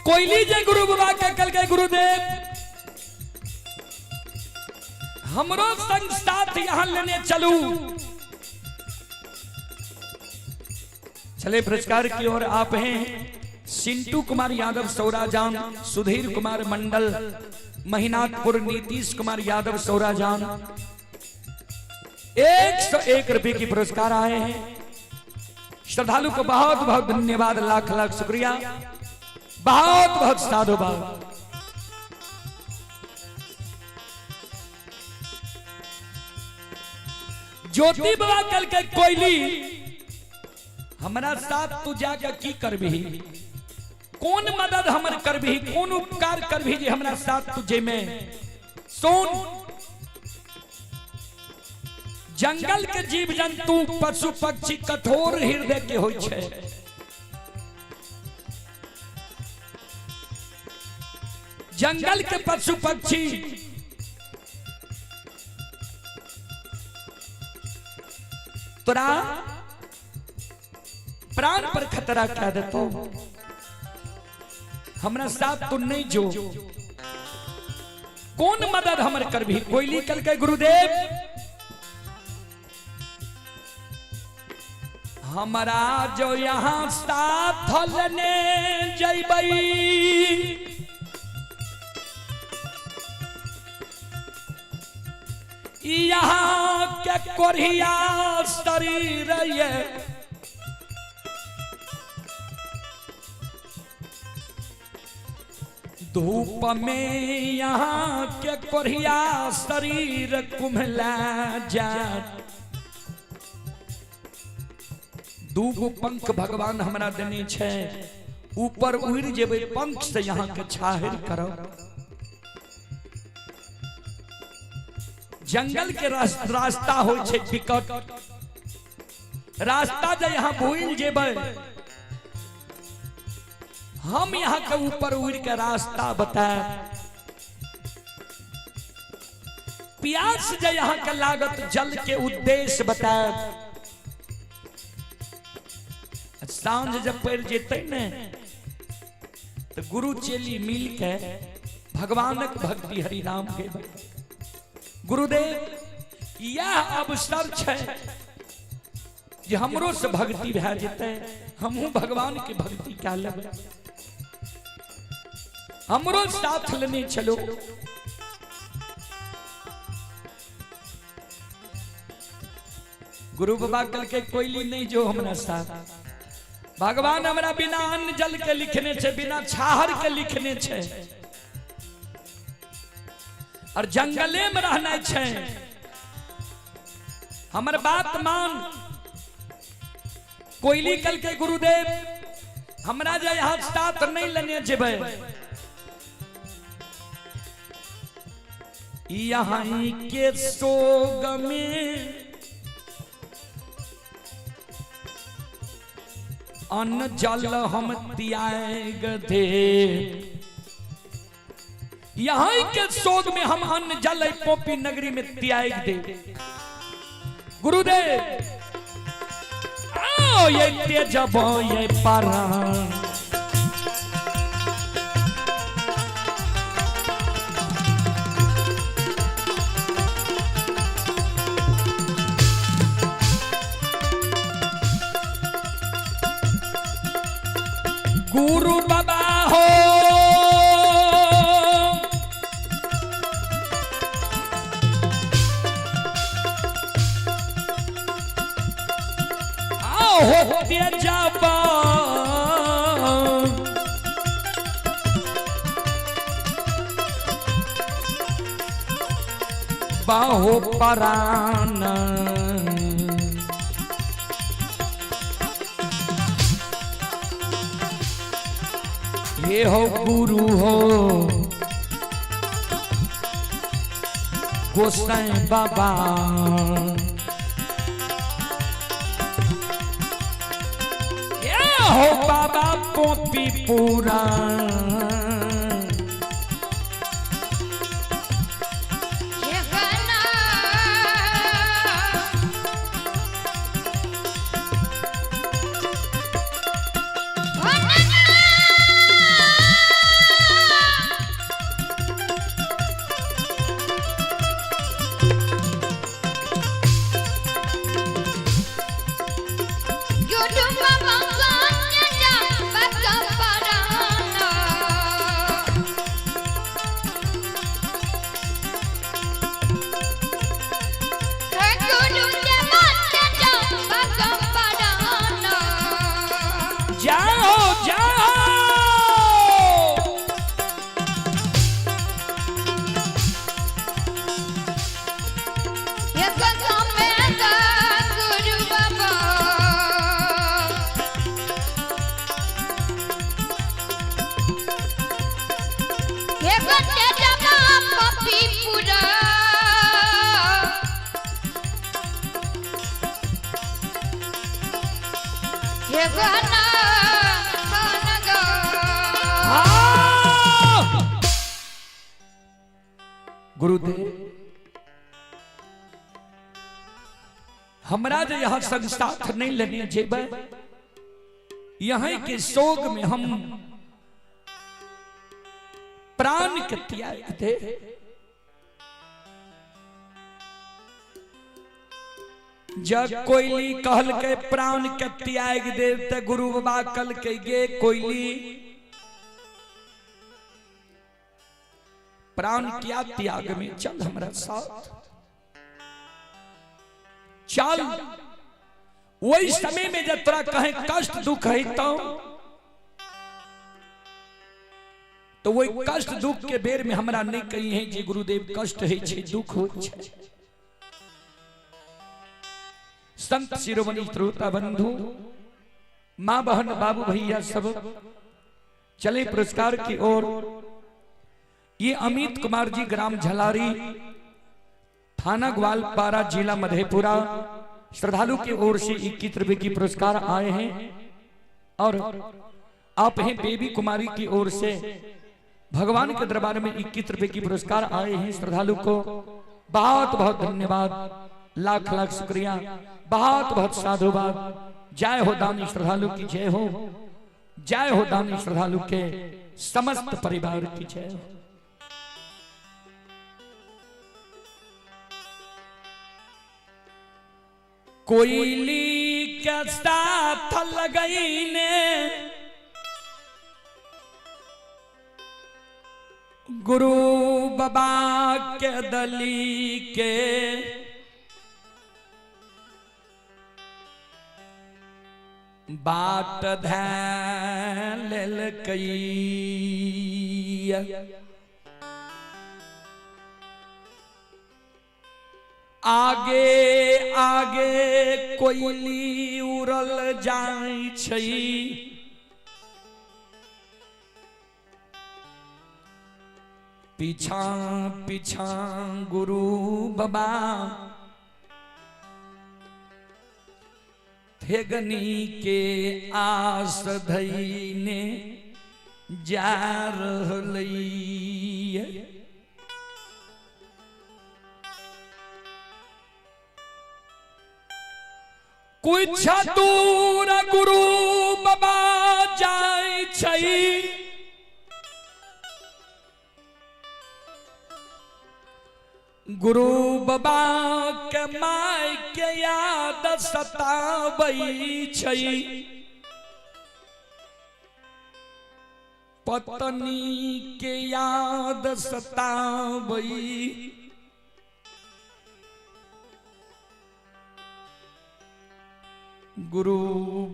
कोयली जय गुरु बाबा के कल के गुरुदेव हमरो संग साथ यहां लेने चलू। चले पुरस्कार की ओर आप हैं सिंटू कुमार यादव सौराजान, सुधीर कुमार मंडल महिनाथपुर, नीतीश कुमार यादव सौराजान। 101 रुपए की पुरस्कार आए हैं। श्रद्धालु को बहुत बहुत धन्यवाद, लाख लाख शुक्रिया, बहुत बहुत साधुवाद। ज्योति बाबा कल के कोयली हमरा साथ तू जाके की करबी, कौन मदद हमर करबी, कौन उपकार करबी जे हमरा साथ तू जेमे। सुन, जंगल के जीव जंतु पशु पक्षी कठोर हृदय के होइ छै। जंगल के पशु पक्षी तोरा प्राण पर खतरा कह देतो, हमरा साथ तू नहीं जो, कौन मदद हमर करबी। कोयली कल के गुरुदेव हमरा जो यहाँ साथ लेने जैबई, यहाँ के कोरिया शरीर ये धूप में यहाँ के कोरिया शरीर कुम्हला जात। दूगो पंख भगवान हमरा देने छै, ऊपर उड़ जेबै पंख से यहाँ के छाहिर करब। जंगल के रास्ता होइ छै विकट रास्ता, जे यहाँ भूल जेबै हम यहाँ के ऊपर उड़ के रास्ता बताएब। प्यास जे यहाँ के लागत जल के उद्देश्य बताएब। सांझ जब पड़ जेतै ने तो गुरु चेली मिल के भगवानक भक्ति हरि नाम के। गुरुदेव यह अवसर छै जे हमरो से भक्ति भए जेतै, हमहूँ भगवान के भक्ति कए लेबै, हमरो साथ लेने चलो। गुरु बाबा कल के कोयली नहीं जो हमरा साथ, भगवान हमरा बिना अन्न जल के लिखने छे, बिना छाहर के लिखने छे, और जंगले में रहना छे। हमर बात मान। कोयली कल के गुरुदेव हमरा जे यहाँ साथ नहीं लेने जेबै, यहाँ के सोग में अन्न जल हम त्याग दे, यहाँ के सोग में हम अन्न जल पोपी नगरी में त्याग दे। गुरुदेव आओ ये तेजब ये पारा, गुरु बाबा हो आओ होते जाबा, बाहो परान। ये हो गुरु हो गोसाई बाबा, ये हो बाबा पोपी पूरा। गुरुदेव हमरा जे यहाँ संग साथ नहीं लेने जेबै, यहीं के शोक में हम प्राण के त्याग दे। जब कोयली कहल के प्राण के त्याग दे ते गुरु बाबा कल के गे कोयली प्राण क्या त्याग में चल हमरा साथ चल। वही समय में जब तोरा कहे कष्ट दुख है तो वही कष्ट दुख के बेर में हमरा नहीं कही है जे गुरुदेव कष्ट है छे दुख हो छे। संत शिरोमणि श्रोता बंधु माँ बहन बाबू भैया सब चले पुरस्कार की ओर। ये अमित कुमार जी ग्राम झलारी थाना ग्वालपारा जिला मधेपुरा श्रद्धालु की ओर से 21 रुपए की पुरस्कार आए हैं। और आप हैं बेबी कुमारी की ओर से भगवान के दरबार में 21 रुपए की पुरस्कार आए हैं। श्रद्धालु को बहुत बहुत धन्यवाद, लाख लाख शुक्रिया, बहुत बहुत साधुवाद। जय हो दानी श्रद्धालु की जय हो, जय हो दानी श्रद्धालु के समस्त परिवार की जय हो। कोयली के साथ लगई ने गुरु बाबा के दली के बाट धैलकई। आगे आगे कोयली उड़ल जाय छै, पीछा पीछा गुरु बाबा ठेगनी के आस धैने जा रहलै। कुछ दूर गुरु बाबा जाय छै, गुरु बाबा के my के याद सताबै छै, पत्नी के याद सताबै। गुरु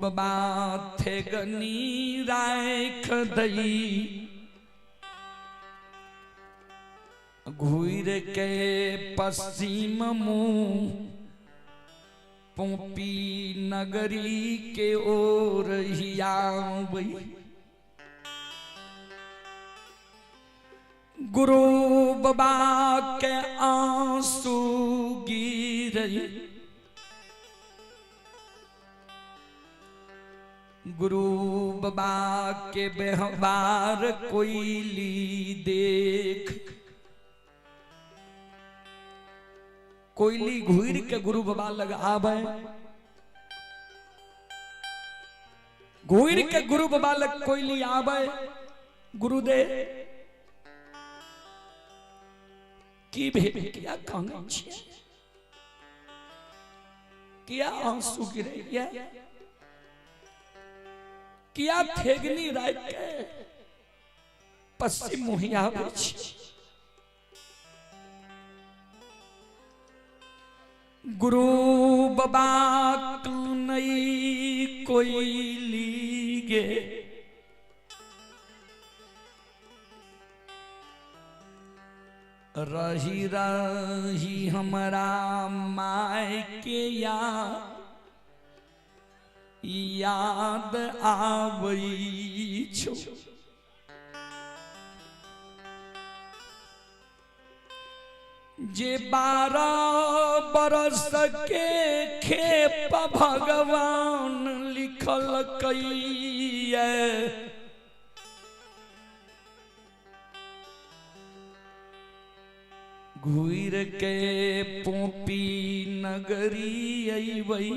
बाबा ठेगनी राख दई घूर के पश्चिम मुँह पोपी नगरी के ओर हियाबै। गुरु बाबा के आंसू गिरई, गुरु बाबा के व्यवहार कोयली देख। कोयली घूर के गुरु बाबा लग आवे, घूर के गुरु बाबा लग कोयली आवे। गुरुदेव की भेल किया कांगै छियै, किया आंसू गिरैया, किया ठेगनी राख के पश्चिम मुँह आबै छी। गुरु बाबा कनई कोयली गे रही रही हमरा my के याद आबै छौ। जे 12 बरस के खेप भगवान लिखल कैये, घुर के पोपी नगरी अइबै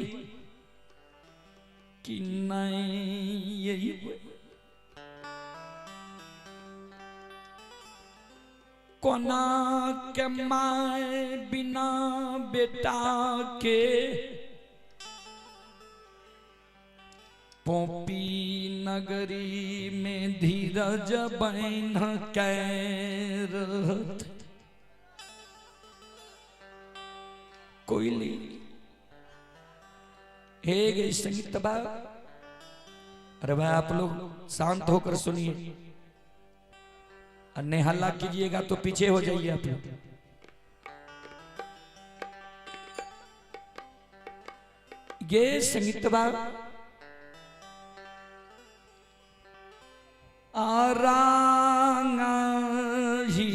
कि नहीं अइबै। कोना के my बिना बेटा के पोपी नगरी में धीरज बन के रहत। कोयली हे गई संगीत बा। अरे भाई आप लोग शांत होकर सुनिए, अन्य हल्ला कीजिएगा तो पीछे हो जाइए आप लोग। ये संगीत बा आरांगा ही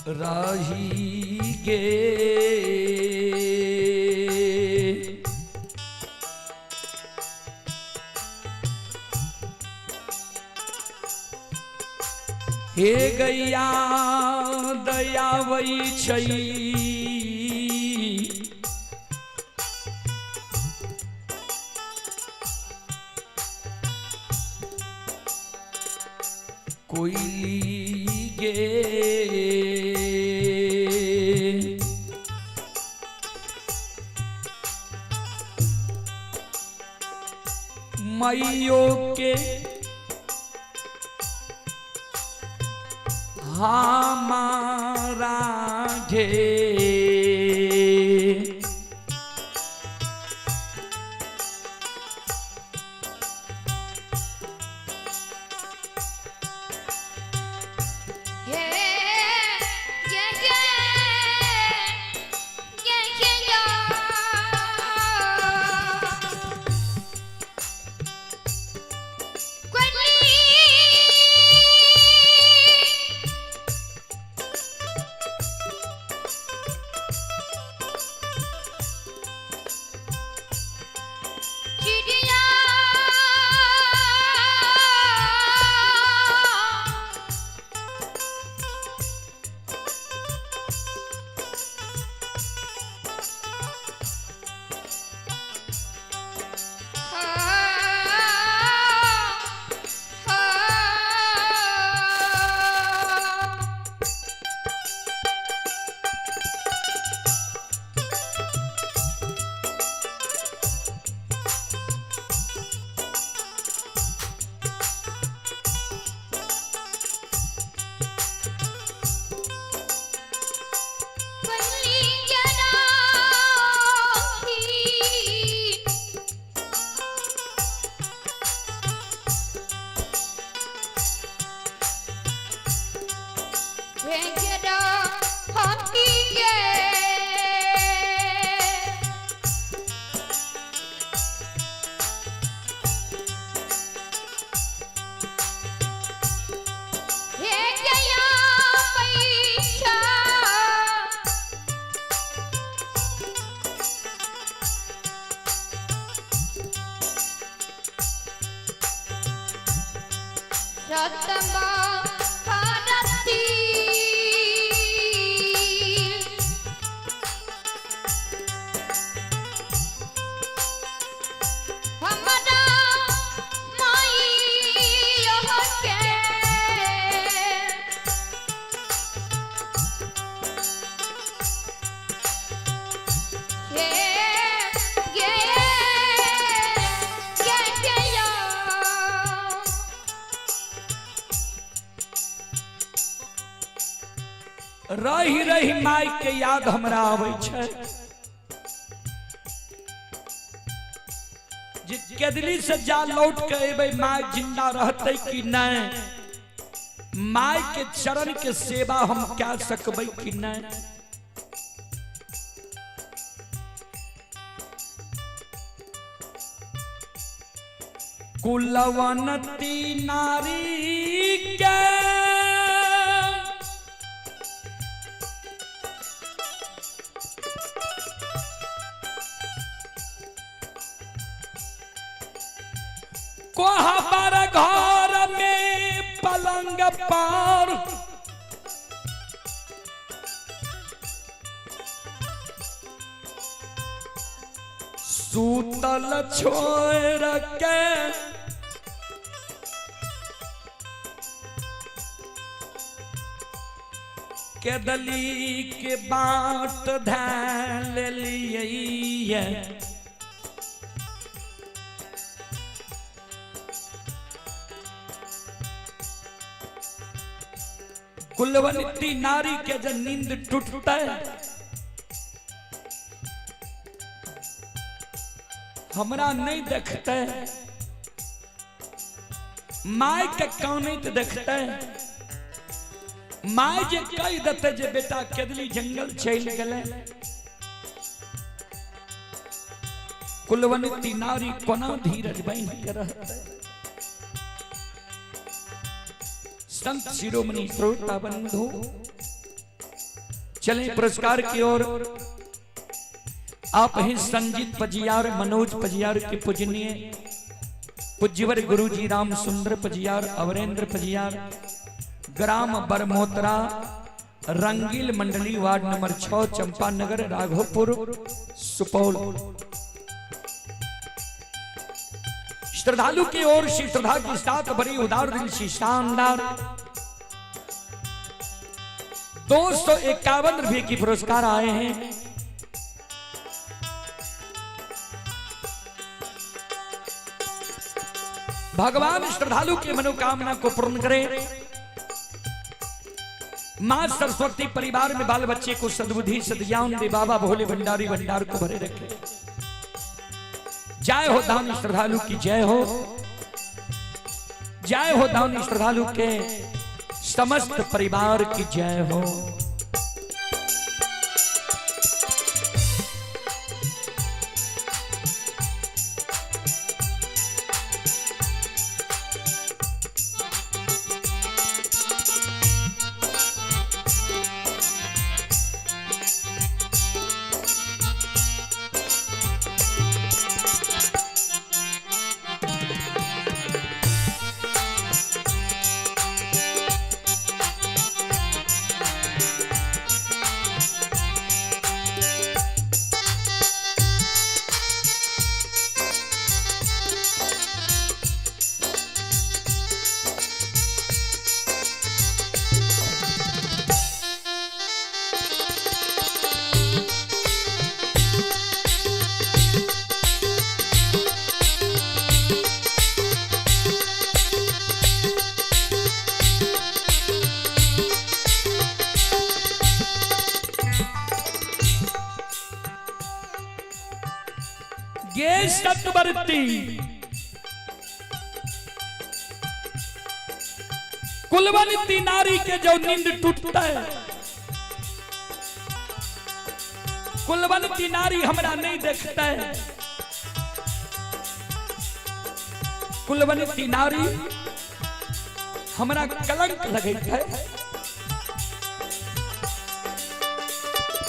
राही गे हे गैया दयावै छै कोयली गे मैयो के हमारा घे हे ये ये ये ये या चिड़िया रही रही माई के याद हमरा आबै छै जे केदली से जा लौट के एबै माय जिंदा रहतै कि नहीं, माय के चरण के सेवा हम क्या सकबै कि नहीं। कुलवंती नारी के कोहबर घर में पलंग पर सूतल छोड़ के केदली के बाट धैल लिए। कुलवंती नारी के जब नींद टूटता है, हमरा नहीं देखते, my के कानैत देखते, my जे कह देते जे बेटा केदली जंगल चल गए। कुलवंती नारी कोना धीरज बन के रहते। संत शिरोमणि श्रोता बंधु, चले पुरस्कार की ओर। आप हैं संजीत पजियार, मनोज पजियार के पूजनीय पूज्यवर गुरुजी राम सुंदर पजियार, अवरेंद्र पजियार, ग्राम बरमोतरा, रंगील मंडली, वार्ड नंबर 6, चंपानगर, राघोपुर, सुपौल। श्रद्धालु की ओर से श्रद्धा के साथ बड़ी उदार दिल से शानदार 251 रुपए की पुरस्कार आए हैं। भगवान श्रद्धालु की मनोकामना को पूर्ण करें। मां सरस्वती परिवार में बाल बच्चे को सद्बुद्धि सद्ज्ञान दे। बाबा भोले भंडारी भंडार को भरे रखे। जय हो दानी श्रद्धालु की जय हो, जय हो दानी श्रद्धालु के समस्त परिवार की जय हो। ये सतवर्ती कुलवंती नारी के जो नींद टूटता है, कुलवंती नारी हमरा नहीं देखता है, कुलवंती नारी हमरा कलंक लगे है।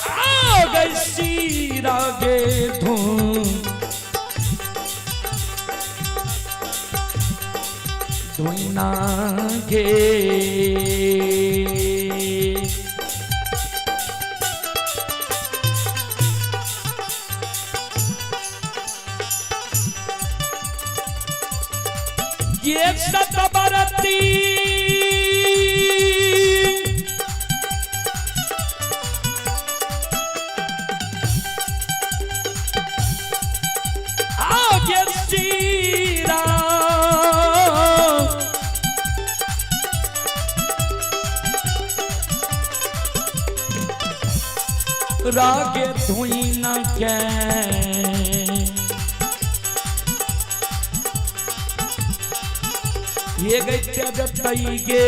आ गई सीरा गे धूम धुइना गे, ये सतबरती आगे सीरा रागे धुई न के, ये गई जतई गे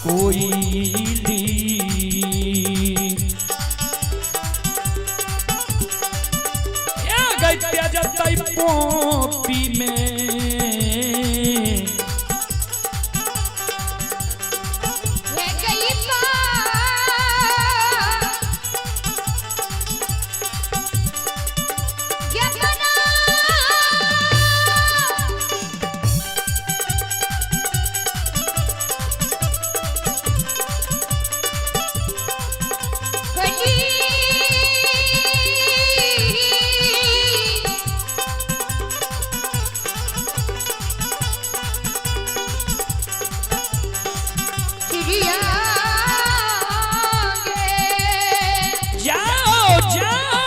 कोई ली। ये गई जतई पोपी में गई। जय हो।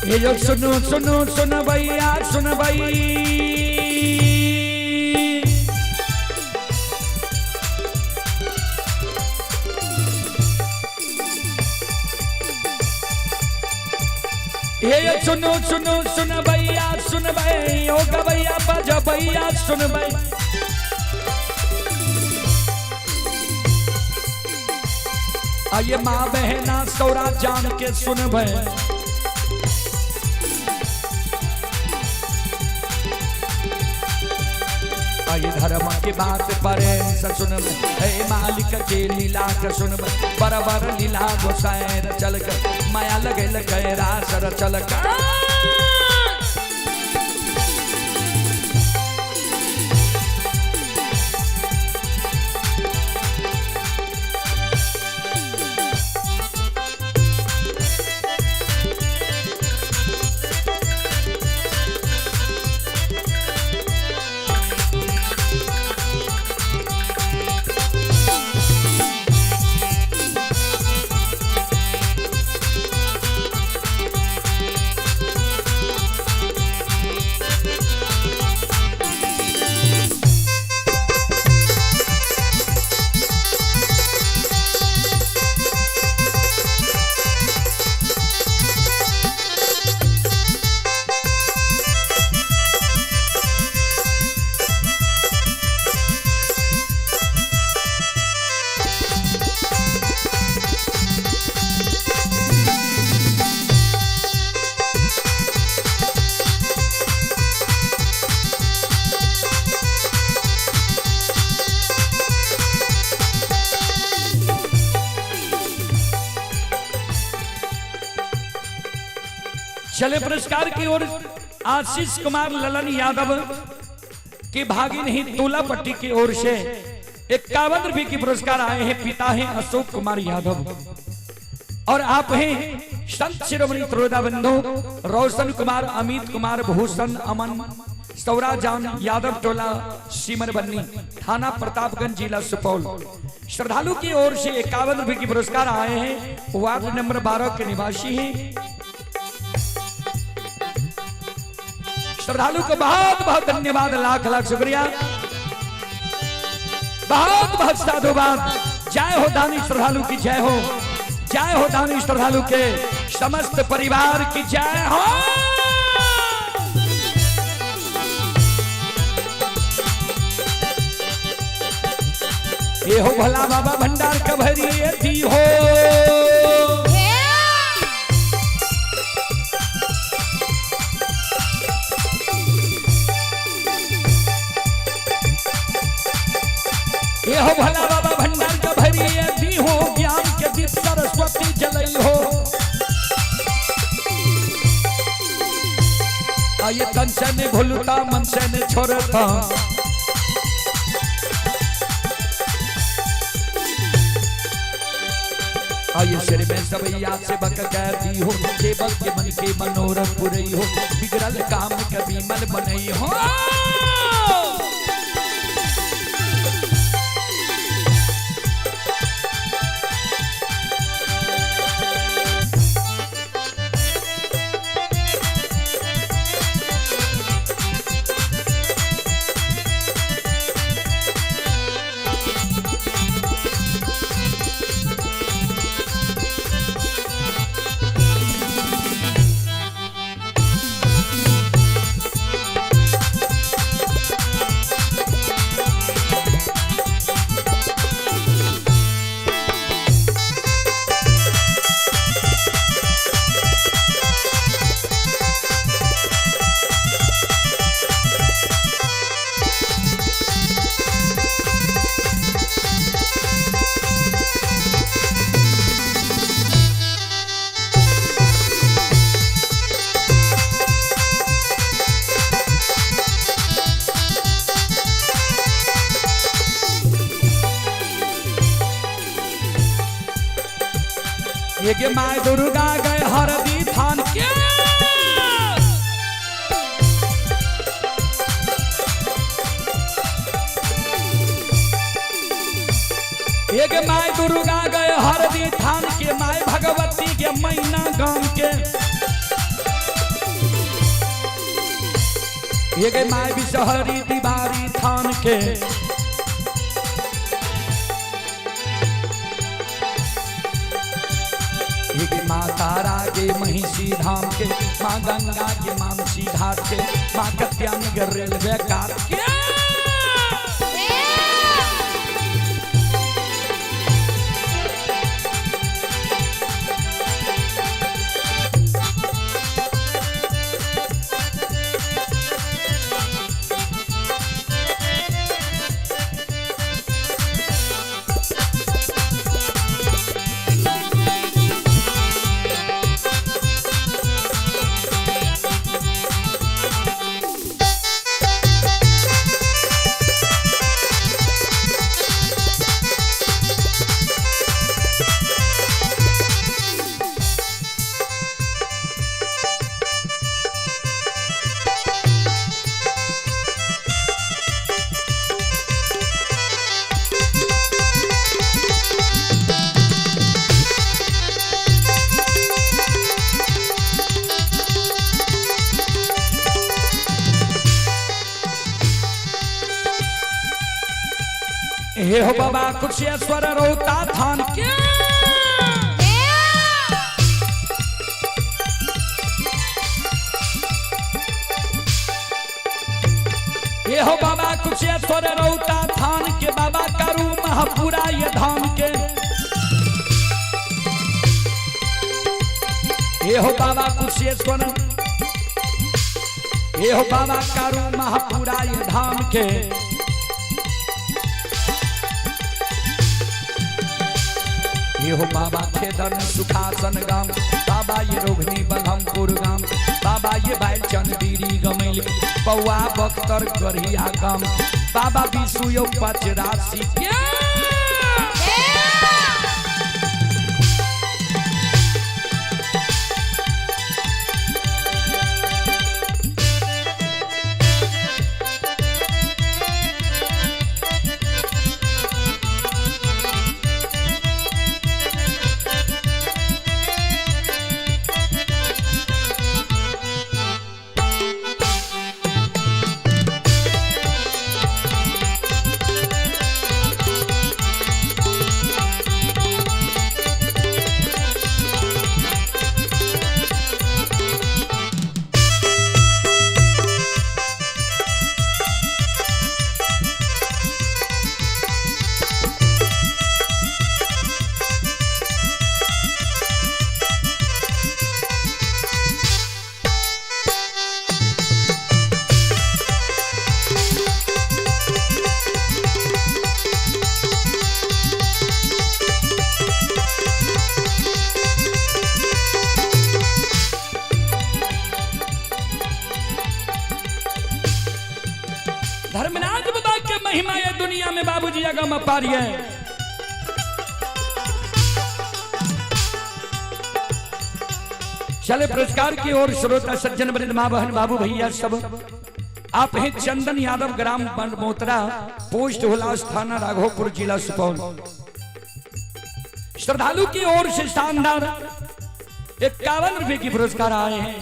ये जो सुनो सुनो सुन भैया सुन भाई, ये सुनो सुनो सुन भैया सुन भाई, ओ गवैया बज भैया सुन भाई। आइए माँ बहना सौरा जान के सुन भाई। आइए धर्म के बात पर सुन हे मालिक के लीला के सुन, बराबर लीला गोसाई चल कर माया लगे लगे रासर चल कर। चले पुरस्कार की ओर आशीष कुमार ललन यादव के भागिन ही तुला पट्टी की ओर से 51 रुपए की पुरस्कार आए हैं। पिता हैं अशोक कुमार यादव और आप हैं संत शिरोमणि त्रोदा बंधु रोशन कुमार, अमित कुमार, भूषण, अमन, सौराजान यादव टोला सीमर बन्नी, थाना प्रतापगंज, जिला सुपौल। श्रद्धालु की ओर से 51 रुपए की पुरस्कार आए हैं। वार्ड नंबर 12 के निवासी हैं। श्रद्धालु को बहुत बहुत धन्यवाद, लाख लाख शुक्रिया, बहुत बहुत साधुवाद। जय हो दानी श्रद्धालु की जय हो, जय हो दानी श्रद्धालु के समस्त परिवार की जय हो। ये हो भोला बाबा भंडार कभरी दी हो। ये हो भोला बाबा भंडार कभरी दी हो, ज्ञान के दीप सरस्वती जलई हो। आये तन से ने भूलता मन से ने छोड़ता, आये सिर में सबैया से बक कहती हो, सेवक के मन के मनोरथ पुरई हो, बिगड़ल काम कभी मल बनई हो। ये गे माय दुर्गा गए हरदी थान के। एक my Durga गए हरदी थान के, my Bhagwati के मैना गांव के। एक my Bishahari दीवारी थान के। एक माँ तारा के महिषी धाम के, माँ गंगा के मानसी घाट के, माँ कत्यानगर रेलवे घाट के। हे हो बाबा कुशेश्वर रोता थान के। हे हो बाबा कुशेश्वर रोता थान के, बाबा करू महापुरा ये धाम के। हे हो बाबा कुशेश्वर, हे हो बाबा करू महापुरा ये धाम के। ये हो बाबा खेदन सुखासन गाम, बाबा ये रोघनी बलमपुर गाम, बाबा ये बालचंद बीरी गमैल पौआ बख्तर गढ़िया गाम, बाबा विशु यो पचरासी के। धर्मराज बाबा के महिमा ये दुनिया में बाबूजी अगम अपार है। चले पुरस्कार की ओर श्रोता सज्जन वृंद माँ बहन बाबू भैया सब, आप हैं चंदन यादव, ग्राम मोतरा, पोस्ट हुलास, थाना राघोपुर, जिला सुपौल। श्रद्धालु की ओर से शानदार 51 रुपए की पुरस्कार आए हैं।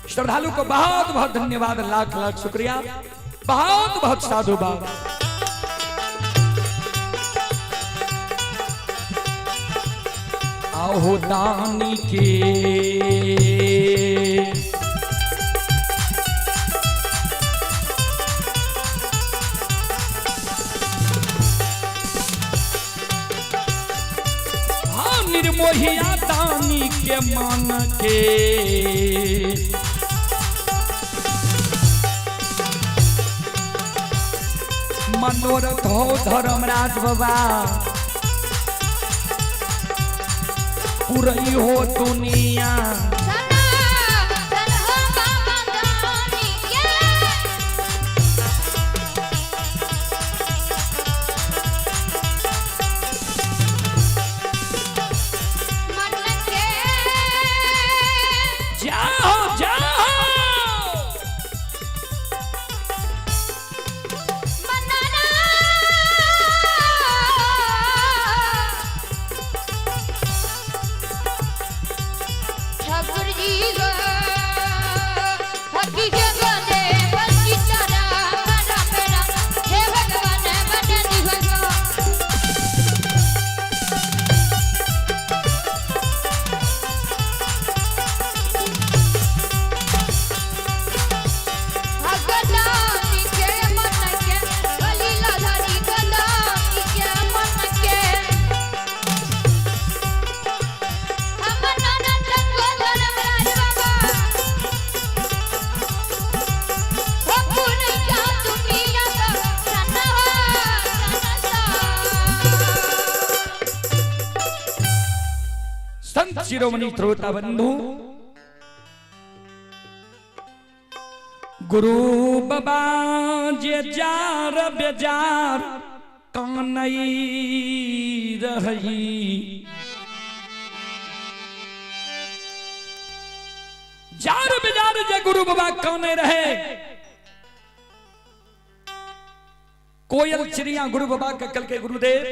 श्रद्धालु को बहुत बहुत धन्यवाद, लाख लाख शुक्रिया, बहुत बहुत साधुवाद। आओ दानी के हाँ निर्मोहिया दानी के मान के, मनोरथ हो धर्मराज बाबा पुरई हो दुनिया। शिरोमणि श्रोता बंधु, गुरु बाबा जे जार बेजार कानई रही, जार बेजार जे गुरु बाबा काने रहे। कोयल चिड़िया गुरु बाबा के कल के गुरुदेव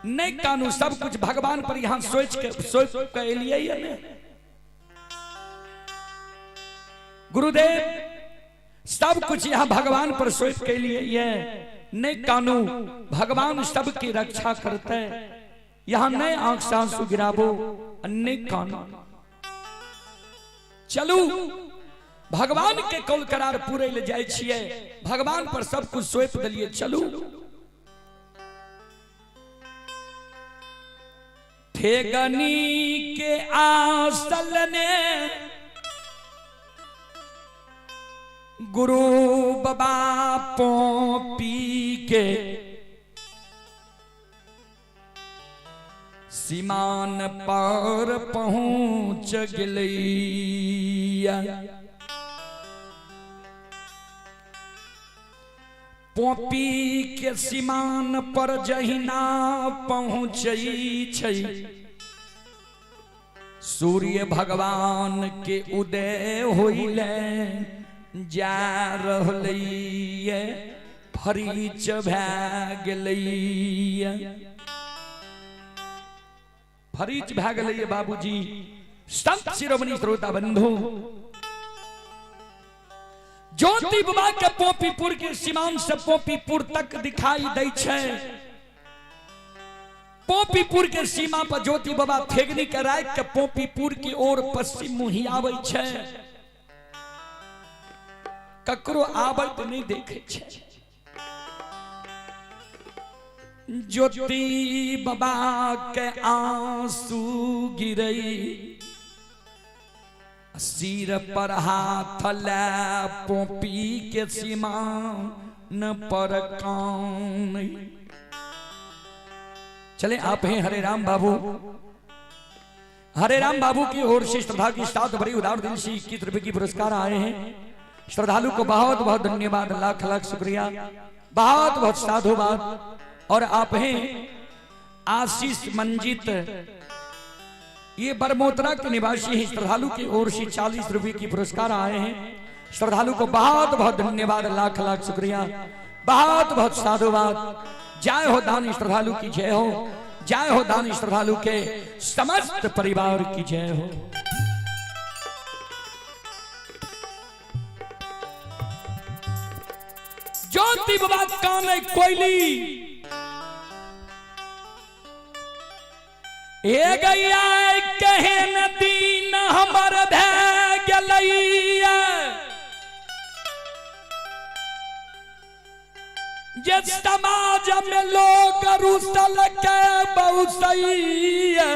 नहीं कानू, सब कुछ भगवान पर यहां सोच के एलिए ने। गुरुदेव सब कुछ यहां भगवान पर सोच के लिए ये नहीं कानू, भगवान सबकी रक्षा करते, यहां नहीं आंख से आंसू गिराबो, नहीं कानू। चलू भगवान के कौल करार पूरे ले जाए छिए, भगवान पर सब कुछ सौंप दिलिए। चलू ठेगनी के आसल ने गुरु बाबा पोपी के सीमान पर पहुंच गेलैया। पोपी के सीमान पर जहिना पहुंचै छै, सूर्य भगवान के उदय होइले जा रहलैया, फरीच भए गेलैया, फरीच भए गेलैया। बाबूजी संत शिरोमणि श्रोता बंधु, ज्योति बाबा के पोपीपुर के सीमान से पोपीपुर तक दिखाई दै छै। पोपीपुर के सीमा पर ज्योति बाबा ठेगनी के राख के पोपीपुर की ओर पश्चिम मुही आबै छै, ककरो आबैत नहीं देखे छै। ज्योति बाबा के आंसू गिरई, सिर पर हाथ ले पोपी के सीमान पर कान। चले आप हैं हरे राम बाबू, हरे राम बाबू की ओर से श्रद्धा की साथ भरी उदार दिल से 21 रुपए की पुरस्कार आए हैं। श्रद्धालु को बहुत बहुत धन्यवाद, लाख लाख शुक्रिया, बहुत बहुत साधुवाद। और आप हैं आशीष मंजित, ये बरमोतरा के निवासी हैं, श्रद्धालु की ओर से 40 रुपए की पुरस्कार आए हैं। श्रद्धालु को बहुत बहुत धन्यवाद, लाख लाख शुक्रिया, बहुत बहुत साधुवाद। जय हो दानी श्रद्धालु की जय हो, जय हो दानी श्रद्धालु के समस्त परिवार की जय हो। ज्योति बाबा काने कोयली ए गैया केहन दिन हमर भए गेलैया, जे समाज में लोग रुसल के बहुसैया,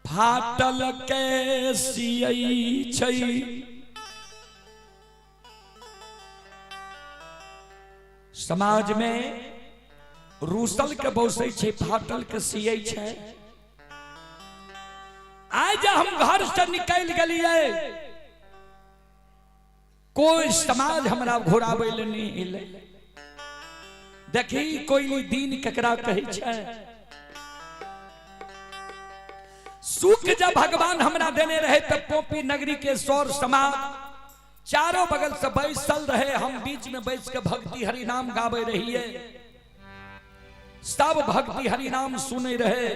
फाटल के सियै छै। समाज में रूसल के बौसै छै, फाटल के सियै छै। आज हम घर से निकल गेलियै, कोई समाज हमरा घोराबै ले नहीं एलै। देखी कोई दिन केकरा कहै छै। सुख जब भगवान हमरा देने रहे तब पोपी नगरी के सौर समाज चारों बगल से बैसल रहे, हम बीच में बैस के भक्ति हरि नाम गावे रहिए, सब भक्ति हरि नाम सुने रहे।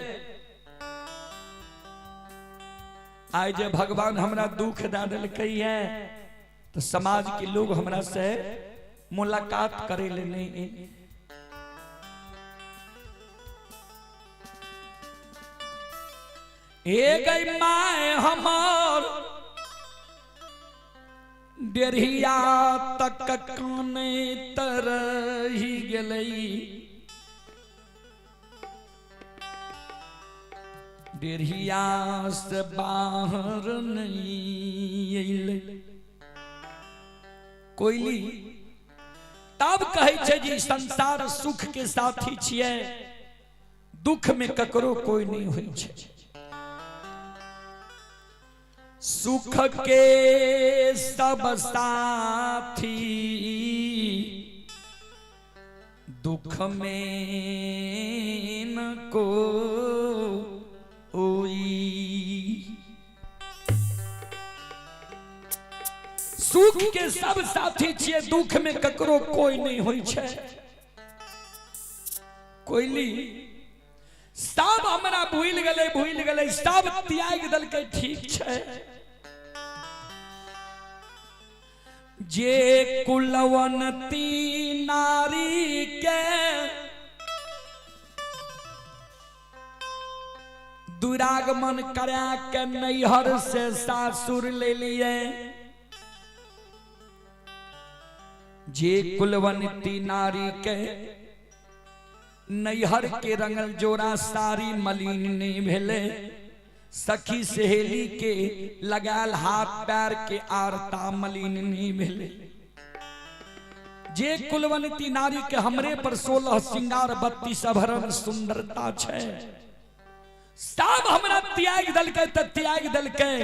आज जे भगवान हमरा दुख दे देलकै है तो समाज के लोग हमरा से मुलाकात करे ले नहीं। ए गई my हमार डेढ़िया तक काने तरही गेलई, डेढ़िया से बाहर नहीं अइलै। कोयली तब कहै छै जे संसार सुख के साथी छियै, दुख में ककरो कोई नहीं होइ छै। सुख के सब साथी दुख में न कोई। सुख के सब साथी छियै, दुख में ककरो कोई नहीं होइ छै। कोइली सब हमरा भूल गेलै, भूल गेलै, सब त्याग देलकै, ठीक छै। जे कुलवंती नारी के दुरागमन करा के नैहर से सासुर ले लिए, जे कुलवंती नारी के नैहर के रंगल जोड़ा साड़ी मलिन नहीं भेले, सखी सहेली के लगाल हाथ पैर के आरता मलिन नहीं भेले, जे कुलवंती नारी के हमरे पर 16 सिंगार 32 आभरण सुंदरता छै, सब हमरा त्याग देलकै त त्याग देलकै,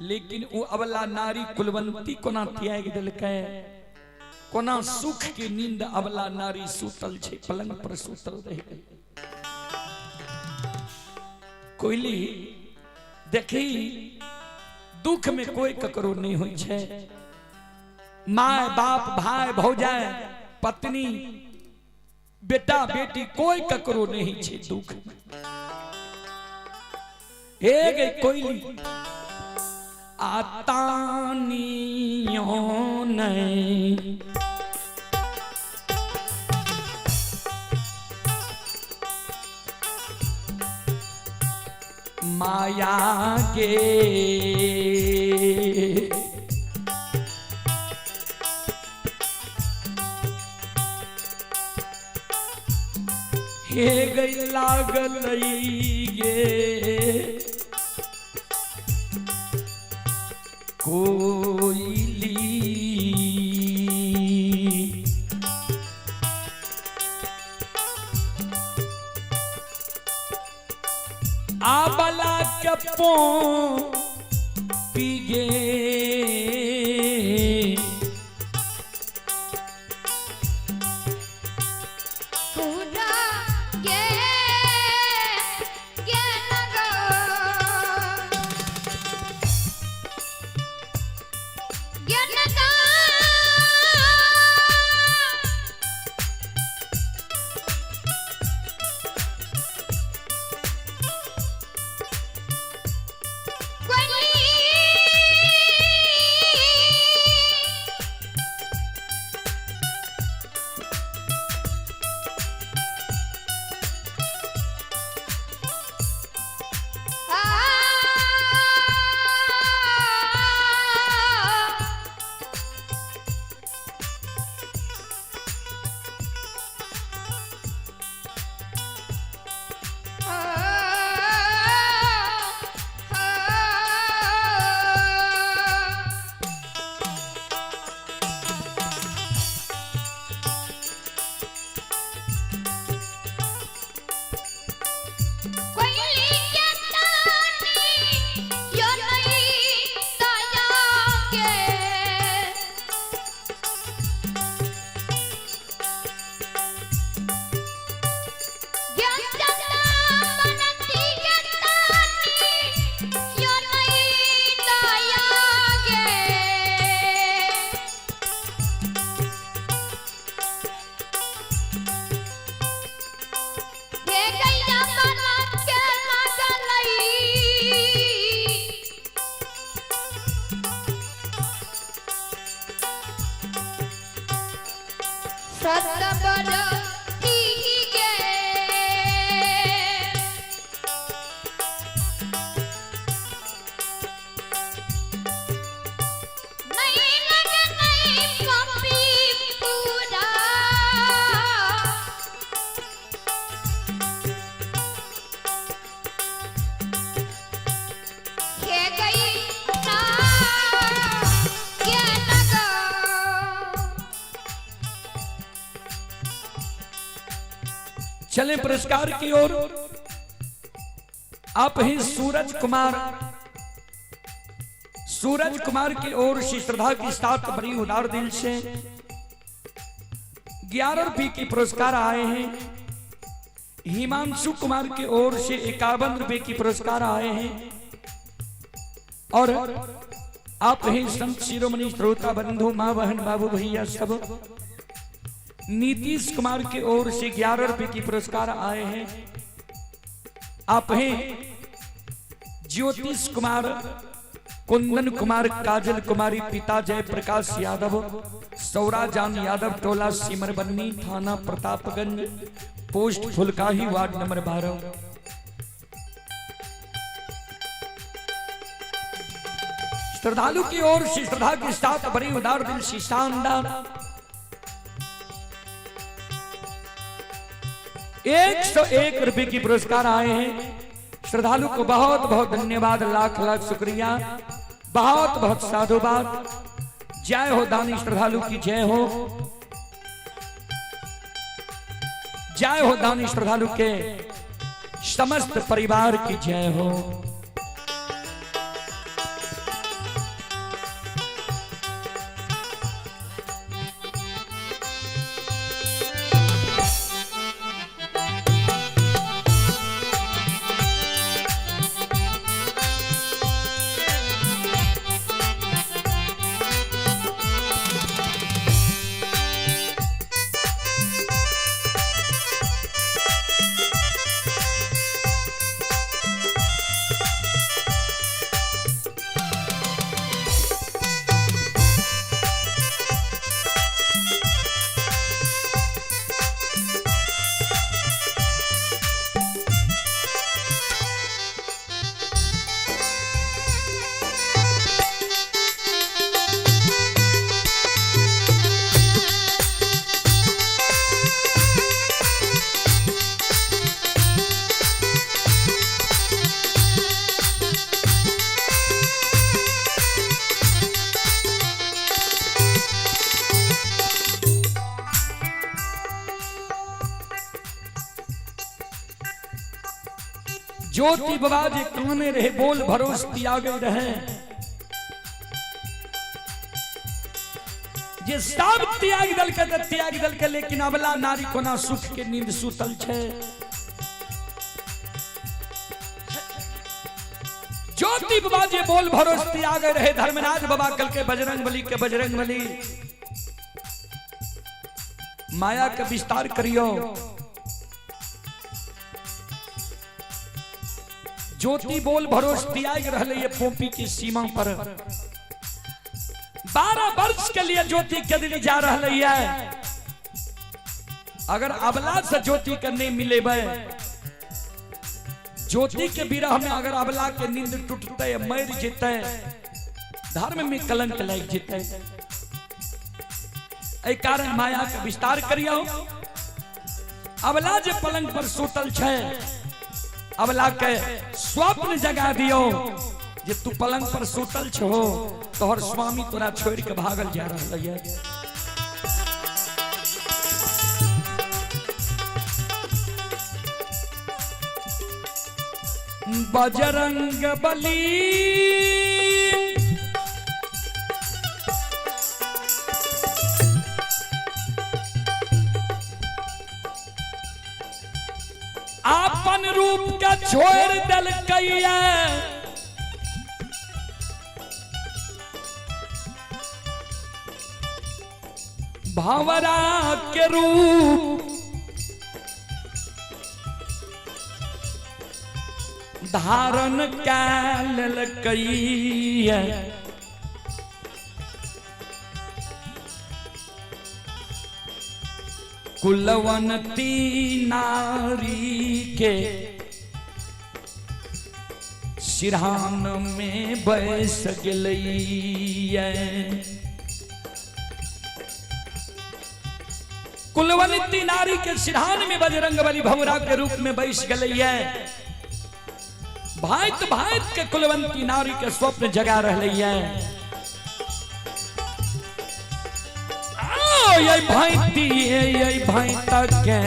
लेकिन ओ अबला नारी कुलवंती कोना त्याग देलकै, कोना सुख के नींद अबला नारी सुतल छै, पलंग पर सुतल रहि गेल। कोइली देखी दुख में कोई ककरो नहीं होइ छै। My बाप भाई भौजाई पत्नी बेटा बेटी कोई ककरो नहीं छै दुख में। हे गई कोइली आतानियों नहीं माया के हे गई लागल गे कोइली। आबला के पो पीगे पूरा गे गे नगो गे नगा चले पुरस्कार की ओर। आप ही सूरज कुमार, सूरज कुमार की ओर से श्रद्धा के साथ बड़ी उदार दिल से 11 रुपए की पुरस्कार आए हैं। हिमांशु कुमार की ओर से 51 रुपए की पुरस्कार आए हैं। और आप ही संत शिरोमणि श्रोता बंधु, माँ बहन बाबू भैया सब, नीतीश कुमार की ओर से 11 रुपए की पुरस्कार आए हैं। आप हैं ज्योतिष कुमार, कुंदन कुमार, काजल कुमारी, पिता जय प्रकाश यादव, सौराजान यादव, टोला सिमरबन्नी, थाना Pratapganj, post Phulkahi, ward number 12। श्रद्धालु की ओर से श्रद्धा के साथ बड़ी उदार दिल से शानदार 101 रुपए की पुरस्कार आए हैं। श्रद्धालु को बहुत बहुत धन्यवाद, लाख लाख शुक्रिया, बहुत बहुत साधुवाद। जय हो दानी श्रद्धालु की जय हो, जय हो दानी श्रद्धालु के समस्त परिवार की जय हो। ज्योति बाबा जी काने रहे बोल भरोस त्यागे रहे, जे सब त्याग दल के त त्याग दल के, लेकिन अबला नारी कोना सुख के नींद सुतल छे। ज्योति बाबा जी बोल भरोस त्यागे रहे, धर्मराज बाबा कल के बजरंग बली के बजरंग बली माया के विस्तार करियो। ज्योति बोल भरोस त्याग रहले ये पोपी की सीमा पर 12 वर्ष के लिए ज्योति के दिल जा रहा है। अगर अबला से ज्योति के नहीं मिले बे, ज्योति के विरह में अगर अबला के नींद टूटते मर जेते, धर्म में कलंक लग जेते। एहि कारण माया के विस्तार करियो। अबला जे पलंग पर सुतल छै, अबला के स्वप्न जगा दियो जे तू पलंग पर सुतल छो, तोहर स्वामी तोरा छोड़ के भागल जा रहल है। बजरंग बली आपन रूप के छोड़ दिलकैया, भंवरा के रूप धारण कैलकैया। कुलवंती नारी के सिरहान में बैस गेलैया। कुलवंती नारी के सिरहान में बजरंग बली भंवरा के रूप में बैस गेलैया। भांत भांत के कुलवंती नारी के स्वप्न जगा रहलैया। ये भांति ये भांत के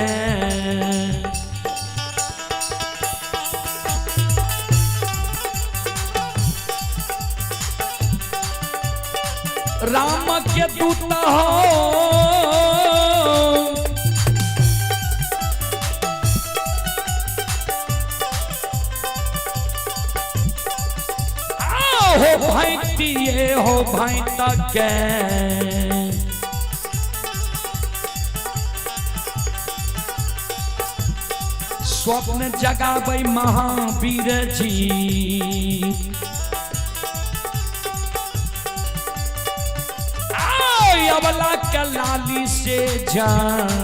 राम के दूत हो। हो भाई हो भाई के स्वप्न जगाबै महावीर जी। अबला के लाली से जान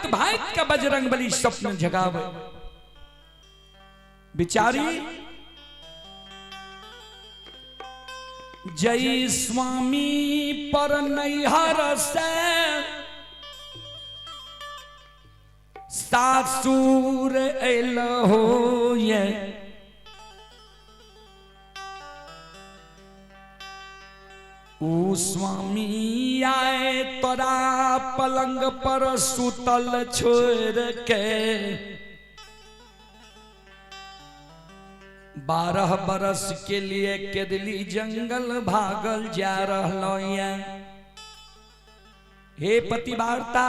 भाईत का बजरंग बली स्वप्न जगावे। बिचारी जय स्वामी पर नैहर से सासुर एल हो ये ऊ स्वामी आए तोरा पलंग पर सुतल छोड़ के 12 बरस के लिए केदली जंगल भागल जा रहलो। हे पति वार्ता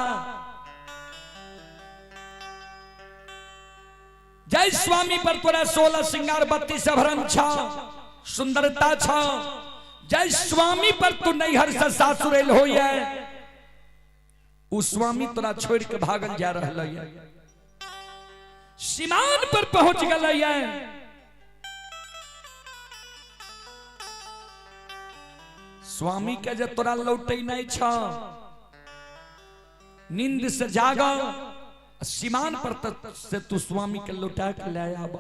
जय स्वामी पर तोरा 16 श्रृंगार 32 आभरण छ, सुंदरता छ। जय स्वामी पर तू नैहर से सासुर एल हो उ स्वामी तोरा छोड़ के भागल जा रहल है, सीमान पर पहुंच गल है। स्वामी के जे तोरा लौटे नहीं छ, नींद से जागल सीमान पर से तू स्वामी के लौटा के ले आब।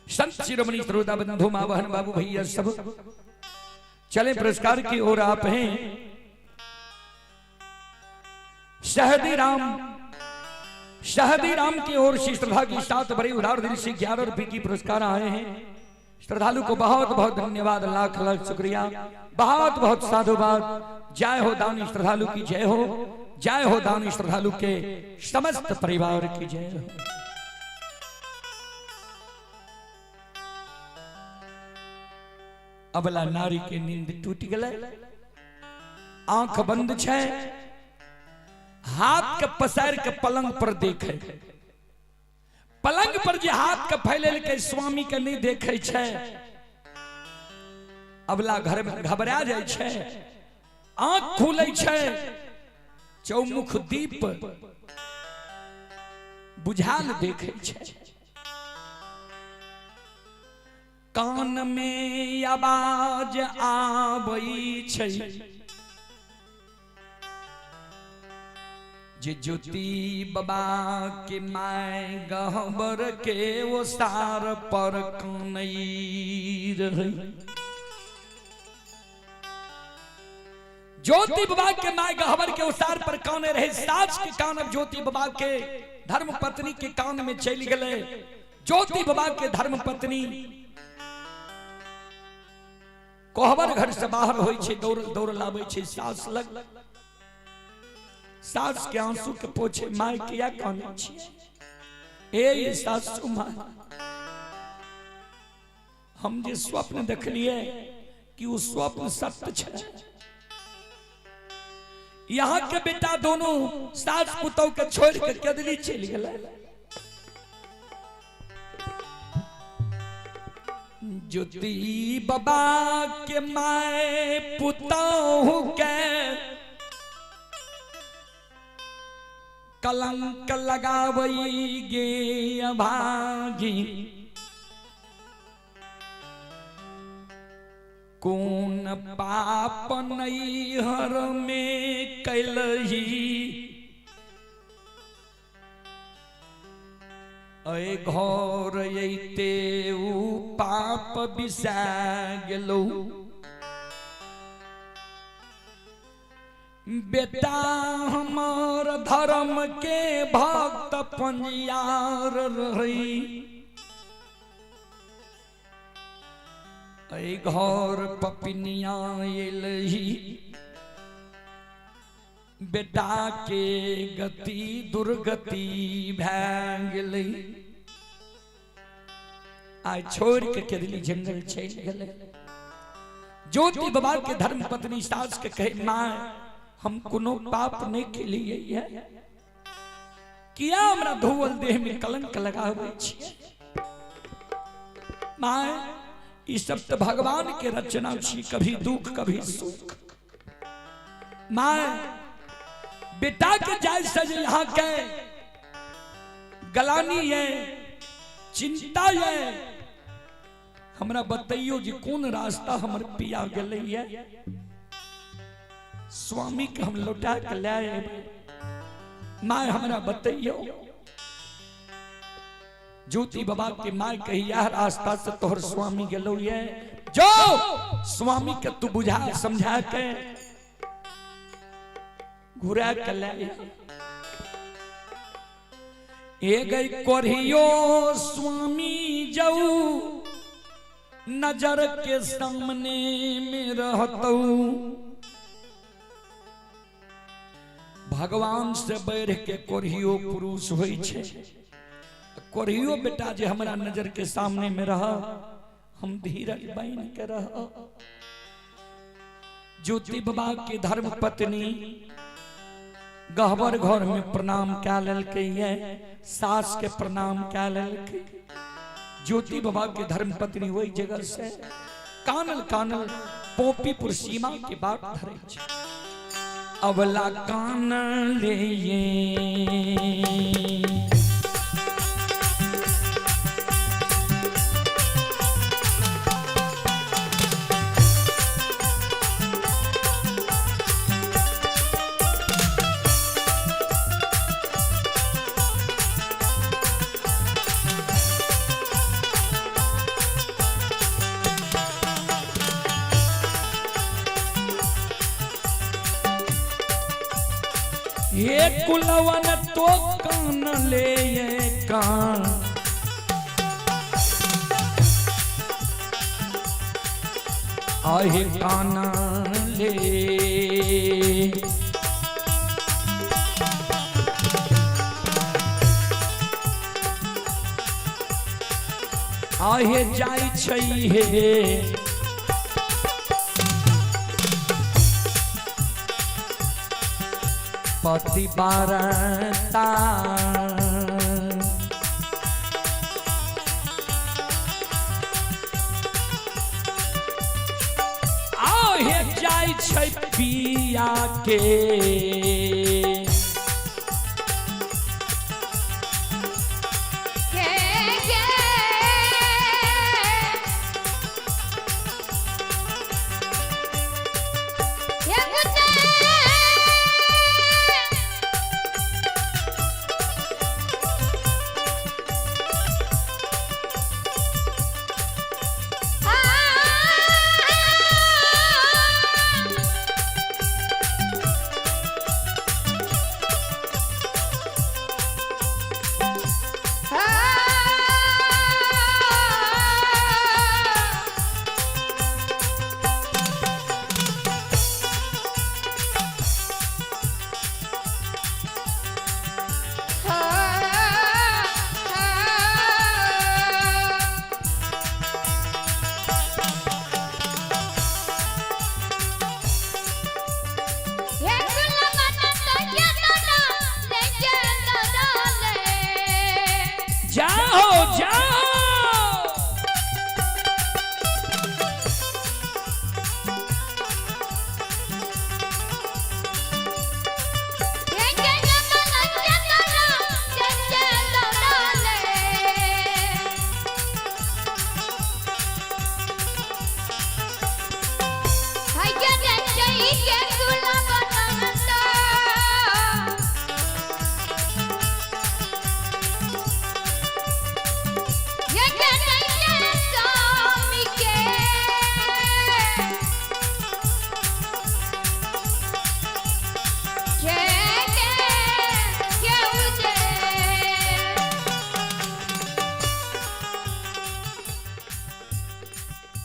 संत शिरोमणि श्रोता बंधु माँ बहन बाबू भैया सब चले पुरस्कार की ओर आप हैं। शहदी राम की ओर से श्रद्धा की साथ बड़े उदार दिल से 11 रुपए की पुरस्कार आए हैं। श्रद्धालु को बहुत बहुत धन्यवाद, लाख लाख शुक्रिया, बहुत बहुत साधुवाद। जय हो दानी श्रद्धालु की जय हो, जय हो दानी श्रद्धालु के समस्त परिवार की जय हो। अबला नारी के नींद टूट गए, आंख बंद छे, हाथ के पसार के पलंग पर देखे, पलंग पर जे हाथ के फैले के स्वामी के नहीं देखे छे। अबला घर में घबरा जाय छे, आंख खुले छे, चौमुख दीप बुझाल देखे छे, कान में आवाज आबै छै जे ज्योति बाबा के my गहबर के वो सार पर कनई रहे। ज्योति बाबा के my गहबर के उसार पर काने रहे, सास के कान अब ज्योति बाबा के धर्म पत्नी के कान में चलि गेलै। ज्योति बाबा के धर्म पत्नी कोहबर घर से बाहर होइ छै, दौड़ दौड़ लाबै छै सास लग। सास के आंसू के पोछे, my किया कानै छी? ए सासू माय, हम जे स्वप्न देखलिए कि उ स्वप्न सत्य छै। यहाँ के बेटा दोनों सास पुतौ के छोड़ के केदली चलि गेलै। ज्योति बाबा के my पुतहु के कलंक लगावई गे अभागी, कोन पाप नैहर में कैलही, अय घर अइते उ पाप बिसा गेलौ। बेटा हमर धर्म के भक्त पंजियार रही, अय घर पपिनिया एलही, बेटा के गति दुर्गति भए गेलै। आइ छोड़ के केदली जंगल चलि गेलै। ज्योति बाबा के धर्म पत्नी सास के कहे, माँ हम कोनो पाप नहीं केलिए है, किया हमरा धोअल देह में कलंक लगाबै छियै? माँ ई सब तो भगवान के रचना छी, कभी दुख कभी सुख। माँ बेटा के जाय से जे यहाँ के गलानी है, चिंता है, हमरा बतैयो जे कोन रास्ता हमर पिया गेलै है, स्वामी के हम लौटा के ले आएबै। माँ हमरा बतैयो। ज्योति बाबा के माय कही, यह रास्ता से तोहर स्वामी गेलो ये, जो स्वामी के तू बुझा समझा के घुरा के ले। ए गई कोरियो स्वामी जाऊ नजर के सामने में रहतऊ, भगवान से बढ़ के कोरियो पुरुष होइ छै। कोरियो बेटा जे हमरा नजर के सामने में रह, हम धीरज बन के रह। ज्योति बाबा के धर्म पत्नी गहबर घर में प्रणाम कै लेलकै ये, सास के प्रणाम कै लेलकै। ज्योति बाबा के धर्म पत्नी वही जगह से कानल कानल पोपीपुर सीमा के बाट धरे छै। अवला कान ले ये ये कुलवन तो कान ले ये कान, आहे कान ले। आहे जाय छै हे पति बारता, आहे जाय छै पिया के।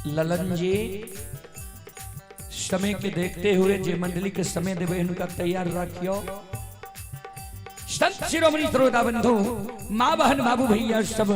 ललन जी समय के देखते हुए जे मंडली के समय देवे उनका तैयार रखियो। संत शिरोमणि श्रोता बंधु, माँ बहन बाबू भैया सब,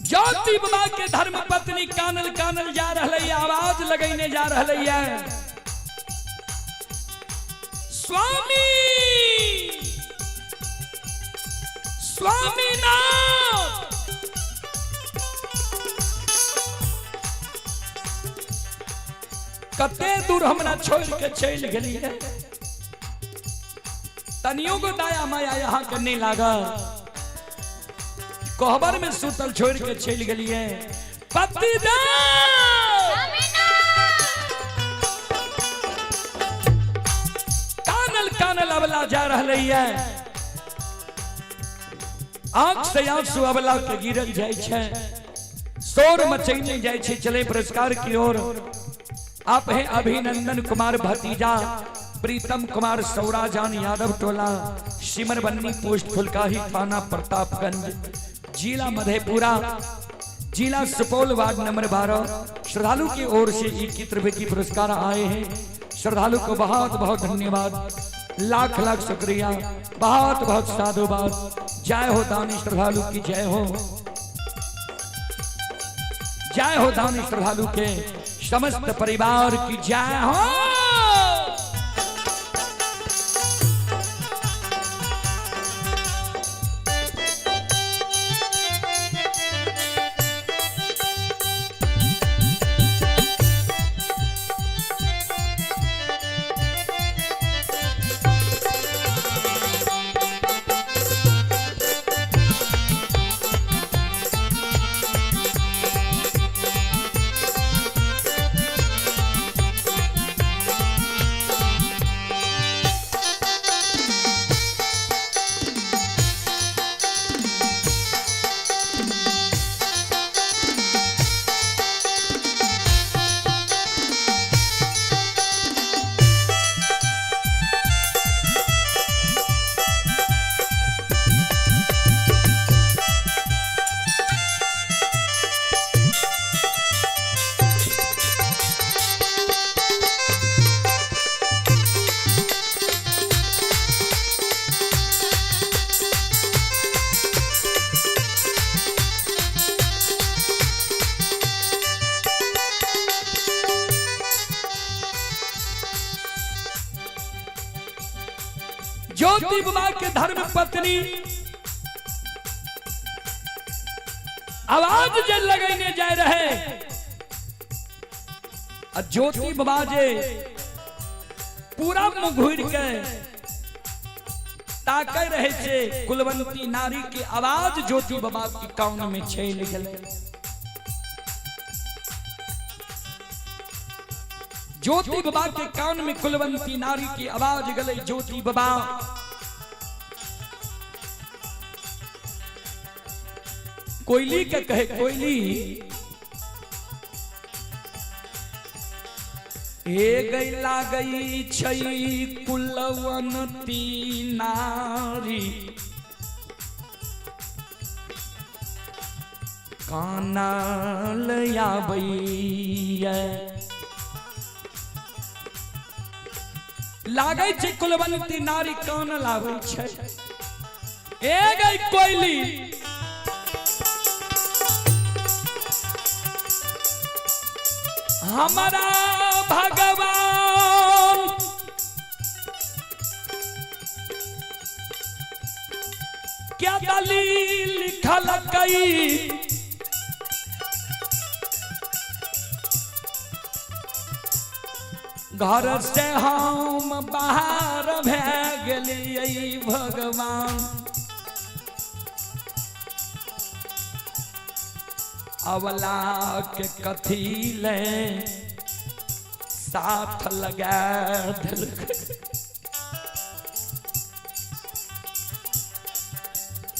ज्योति बाबा के धर्म पत्नी कानल कानल जा रहा, आवाज लगैने जा रहा है, स्वामी स्वामीनाथ। कते दूर हमरा छोड़ के चल गेलिए, तनियो को दया माया यहाँ के नहीं लागा, कोहबर में सुतल छोड़ के चल गेलिए। पति कानल कानल अबला जा रहा है, आंख से आंसू अबला के गिरल जाय छै, शोर मचैने जाय छै। चले पुरस्कार की ओर। आप हैं अभिनंदन कुमार भतीजा प्रीतम कुमार सौराजान यादव टोला सिमरबन्नी पोस्ट फुलकाही थाना प्रतापगंज जिला मधेपुरा जिला सुपौल वार्ड नंबर 12। श्रद्धालु की ओर से 21 रुपए की पुरस्कार आए हैं। श्रद्धालु को बहुत बहुत धन्यवाद, लाख लाख शुक्रिया, बहुत बहुत साधुवाद। जय हो दानी श्रद्धालु की जय हो, जय हो दानी श्रद्धालु के समस्त परिवार की जय हो। ज्योति बाबा के धर्म पत्नी आवाज जे लगैने जाय रहे, आ ज्योति बाबा जे पूरा मुंह घूर के ताकै रहे छे, कुलवंती नारी के आवाज ज्योति बाबा के कान में चलि गेलै। ज्योति बाबा के कान में कुलवंती नारी की आवाज गले। ज्योति बाबा कोयली के कहे, कोयली हे गई लागई छई कुलवंती नारी, कानल आबैया। लागै छै कुलवंती नारी कान लाबै छै। ए गई कोयली हमारा भगवान क्या दलील लिखल कई, घर से हम बाहर भए गेलियै भगवान। अवला के कथी ले साथ लगा देलकै।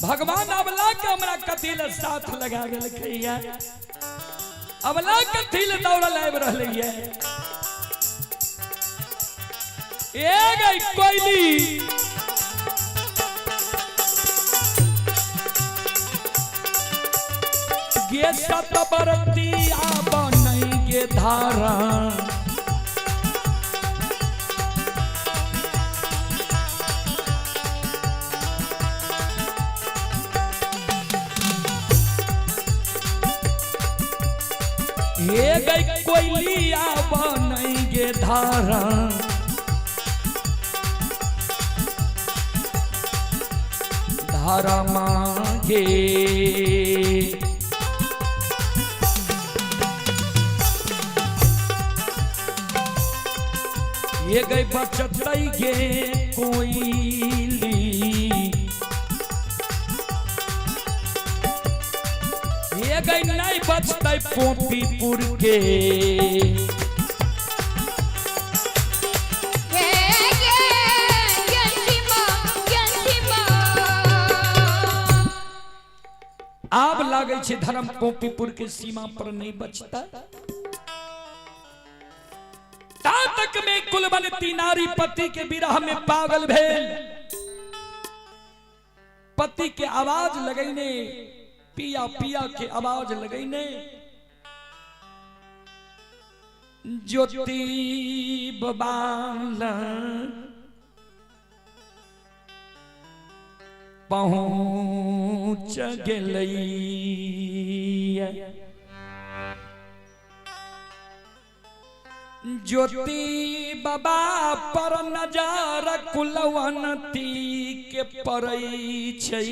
भगवान अवला के हमरा कथी ले साथ लगा गेलकै, अवला कथी ले दौड़ल आबि रहलैये। ए गई कोयली गे सतबरतिया बनै गे धारा, हे गई कोयलिया बनै गे धारा, धारा मांगे। ये गई बचत गे कोयली, ये गई नहीं बचतै पोपीपुर के। आब लागै छै धर्म पोपीपुर के सीमा पर नहीं बचता। ता तक में कुलवंती नारी पति के विरह में पागल भेल, पति के आवाज लगैने, पिया पिया के आवाज लगैने, ज्योति बाबा पहुँच गेलै। ज्योति बाबा पर नजर कुलवंती के पड़ै छै,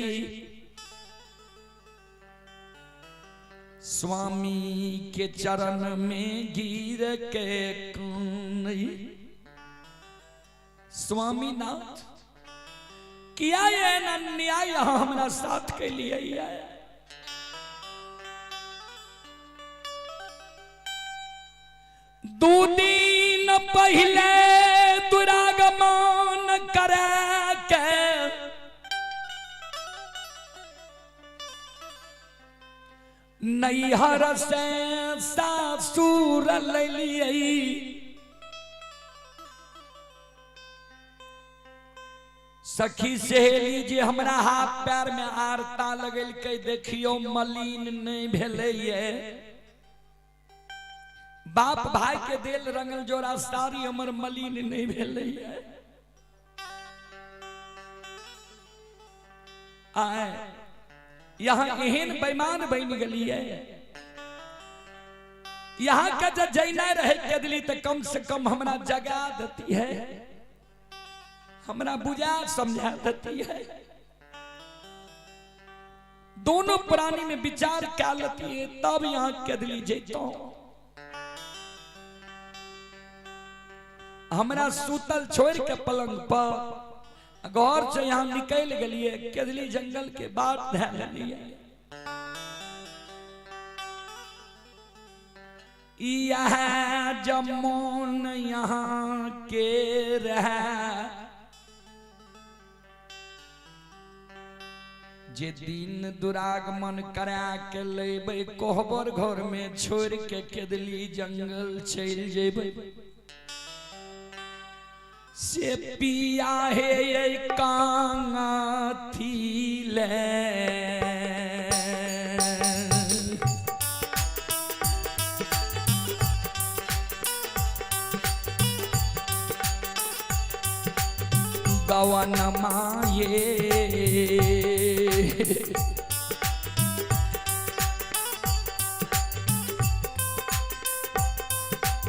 स्वामी के चरण में गिर के कानै। स्वामीनाथ किया एहन अन्याय हमरा साथ के लिए? दू दिन पहले दुरागमन करा के नैहर से सासुर लैलियै, सखी सहेली जे हमरा हाथ पैर में आरता लगेलकै, देखियो मलिन नहीं भेलैये। बाप भाई के देल रंगल जोड़ा साड़ी हमर मलिन नहीं भेलैये। आए यहाँ एहन बेईमान बन गेलियै, यहाँ के जे जैना रहे केदली तो कम से कम हमरा जगा देती है, हमरा बुझा समझा देती है। दोनों प्राणी में विचार क्या लेती है तब यहाँ केदली जैतो। हमरा सूतल छोड़ के पलंग पर घर से यहाँ निकल गलिए, केदली जंगल के बाद धै लेलिए। यह जमोन यहाँ के रह जे दिन दुरागमन करा के लेबै, कोहबर घर में छोड़ के केदली जंगल चल जेबै। से पिया हे कांगा थी ले, गवन माये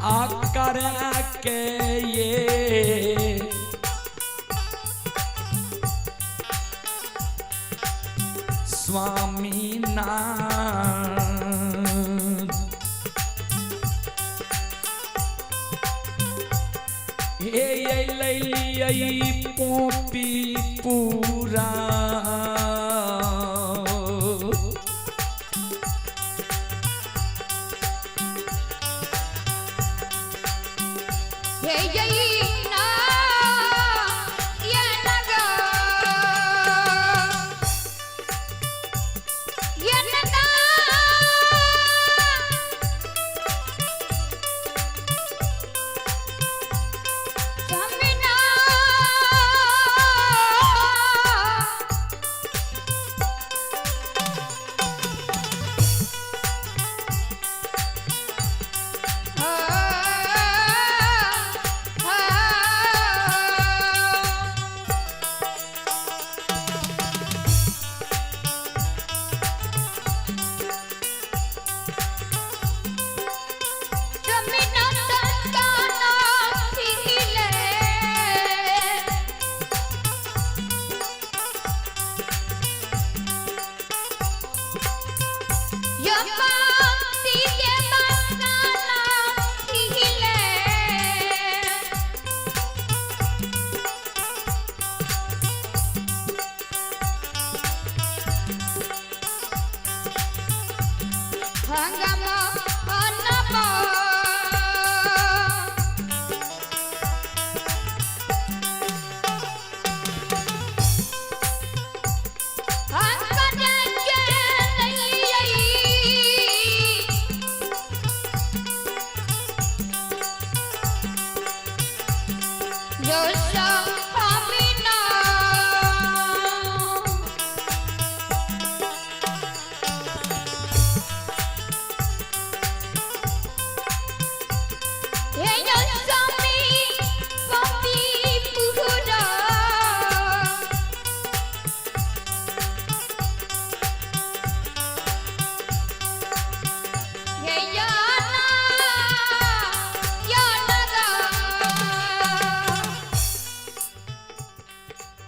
आकर के ये स्वामी नाथ। कैलियै पोपी पूरा। हे जय।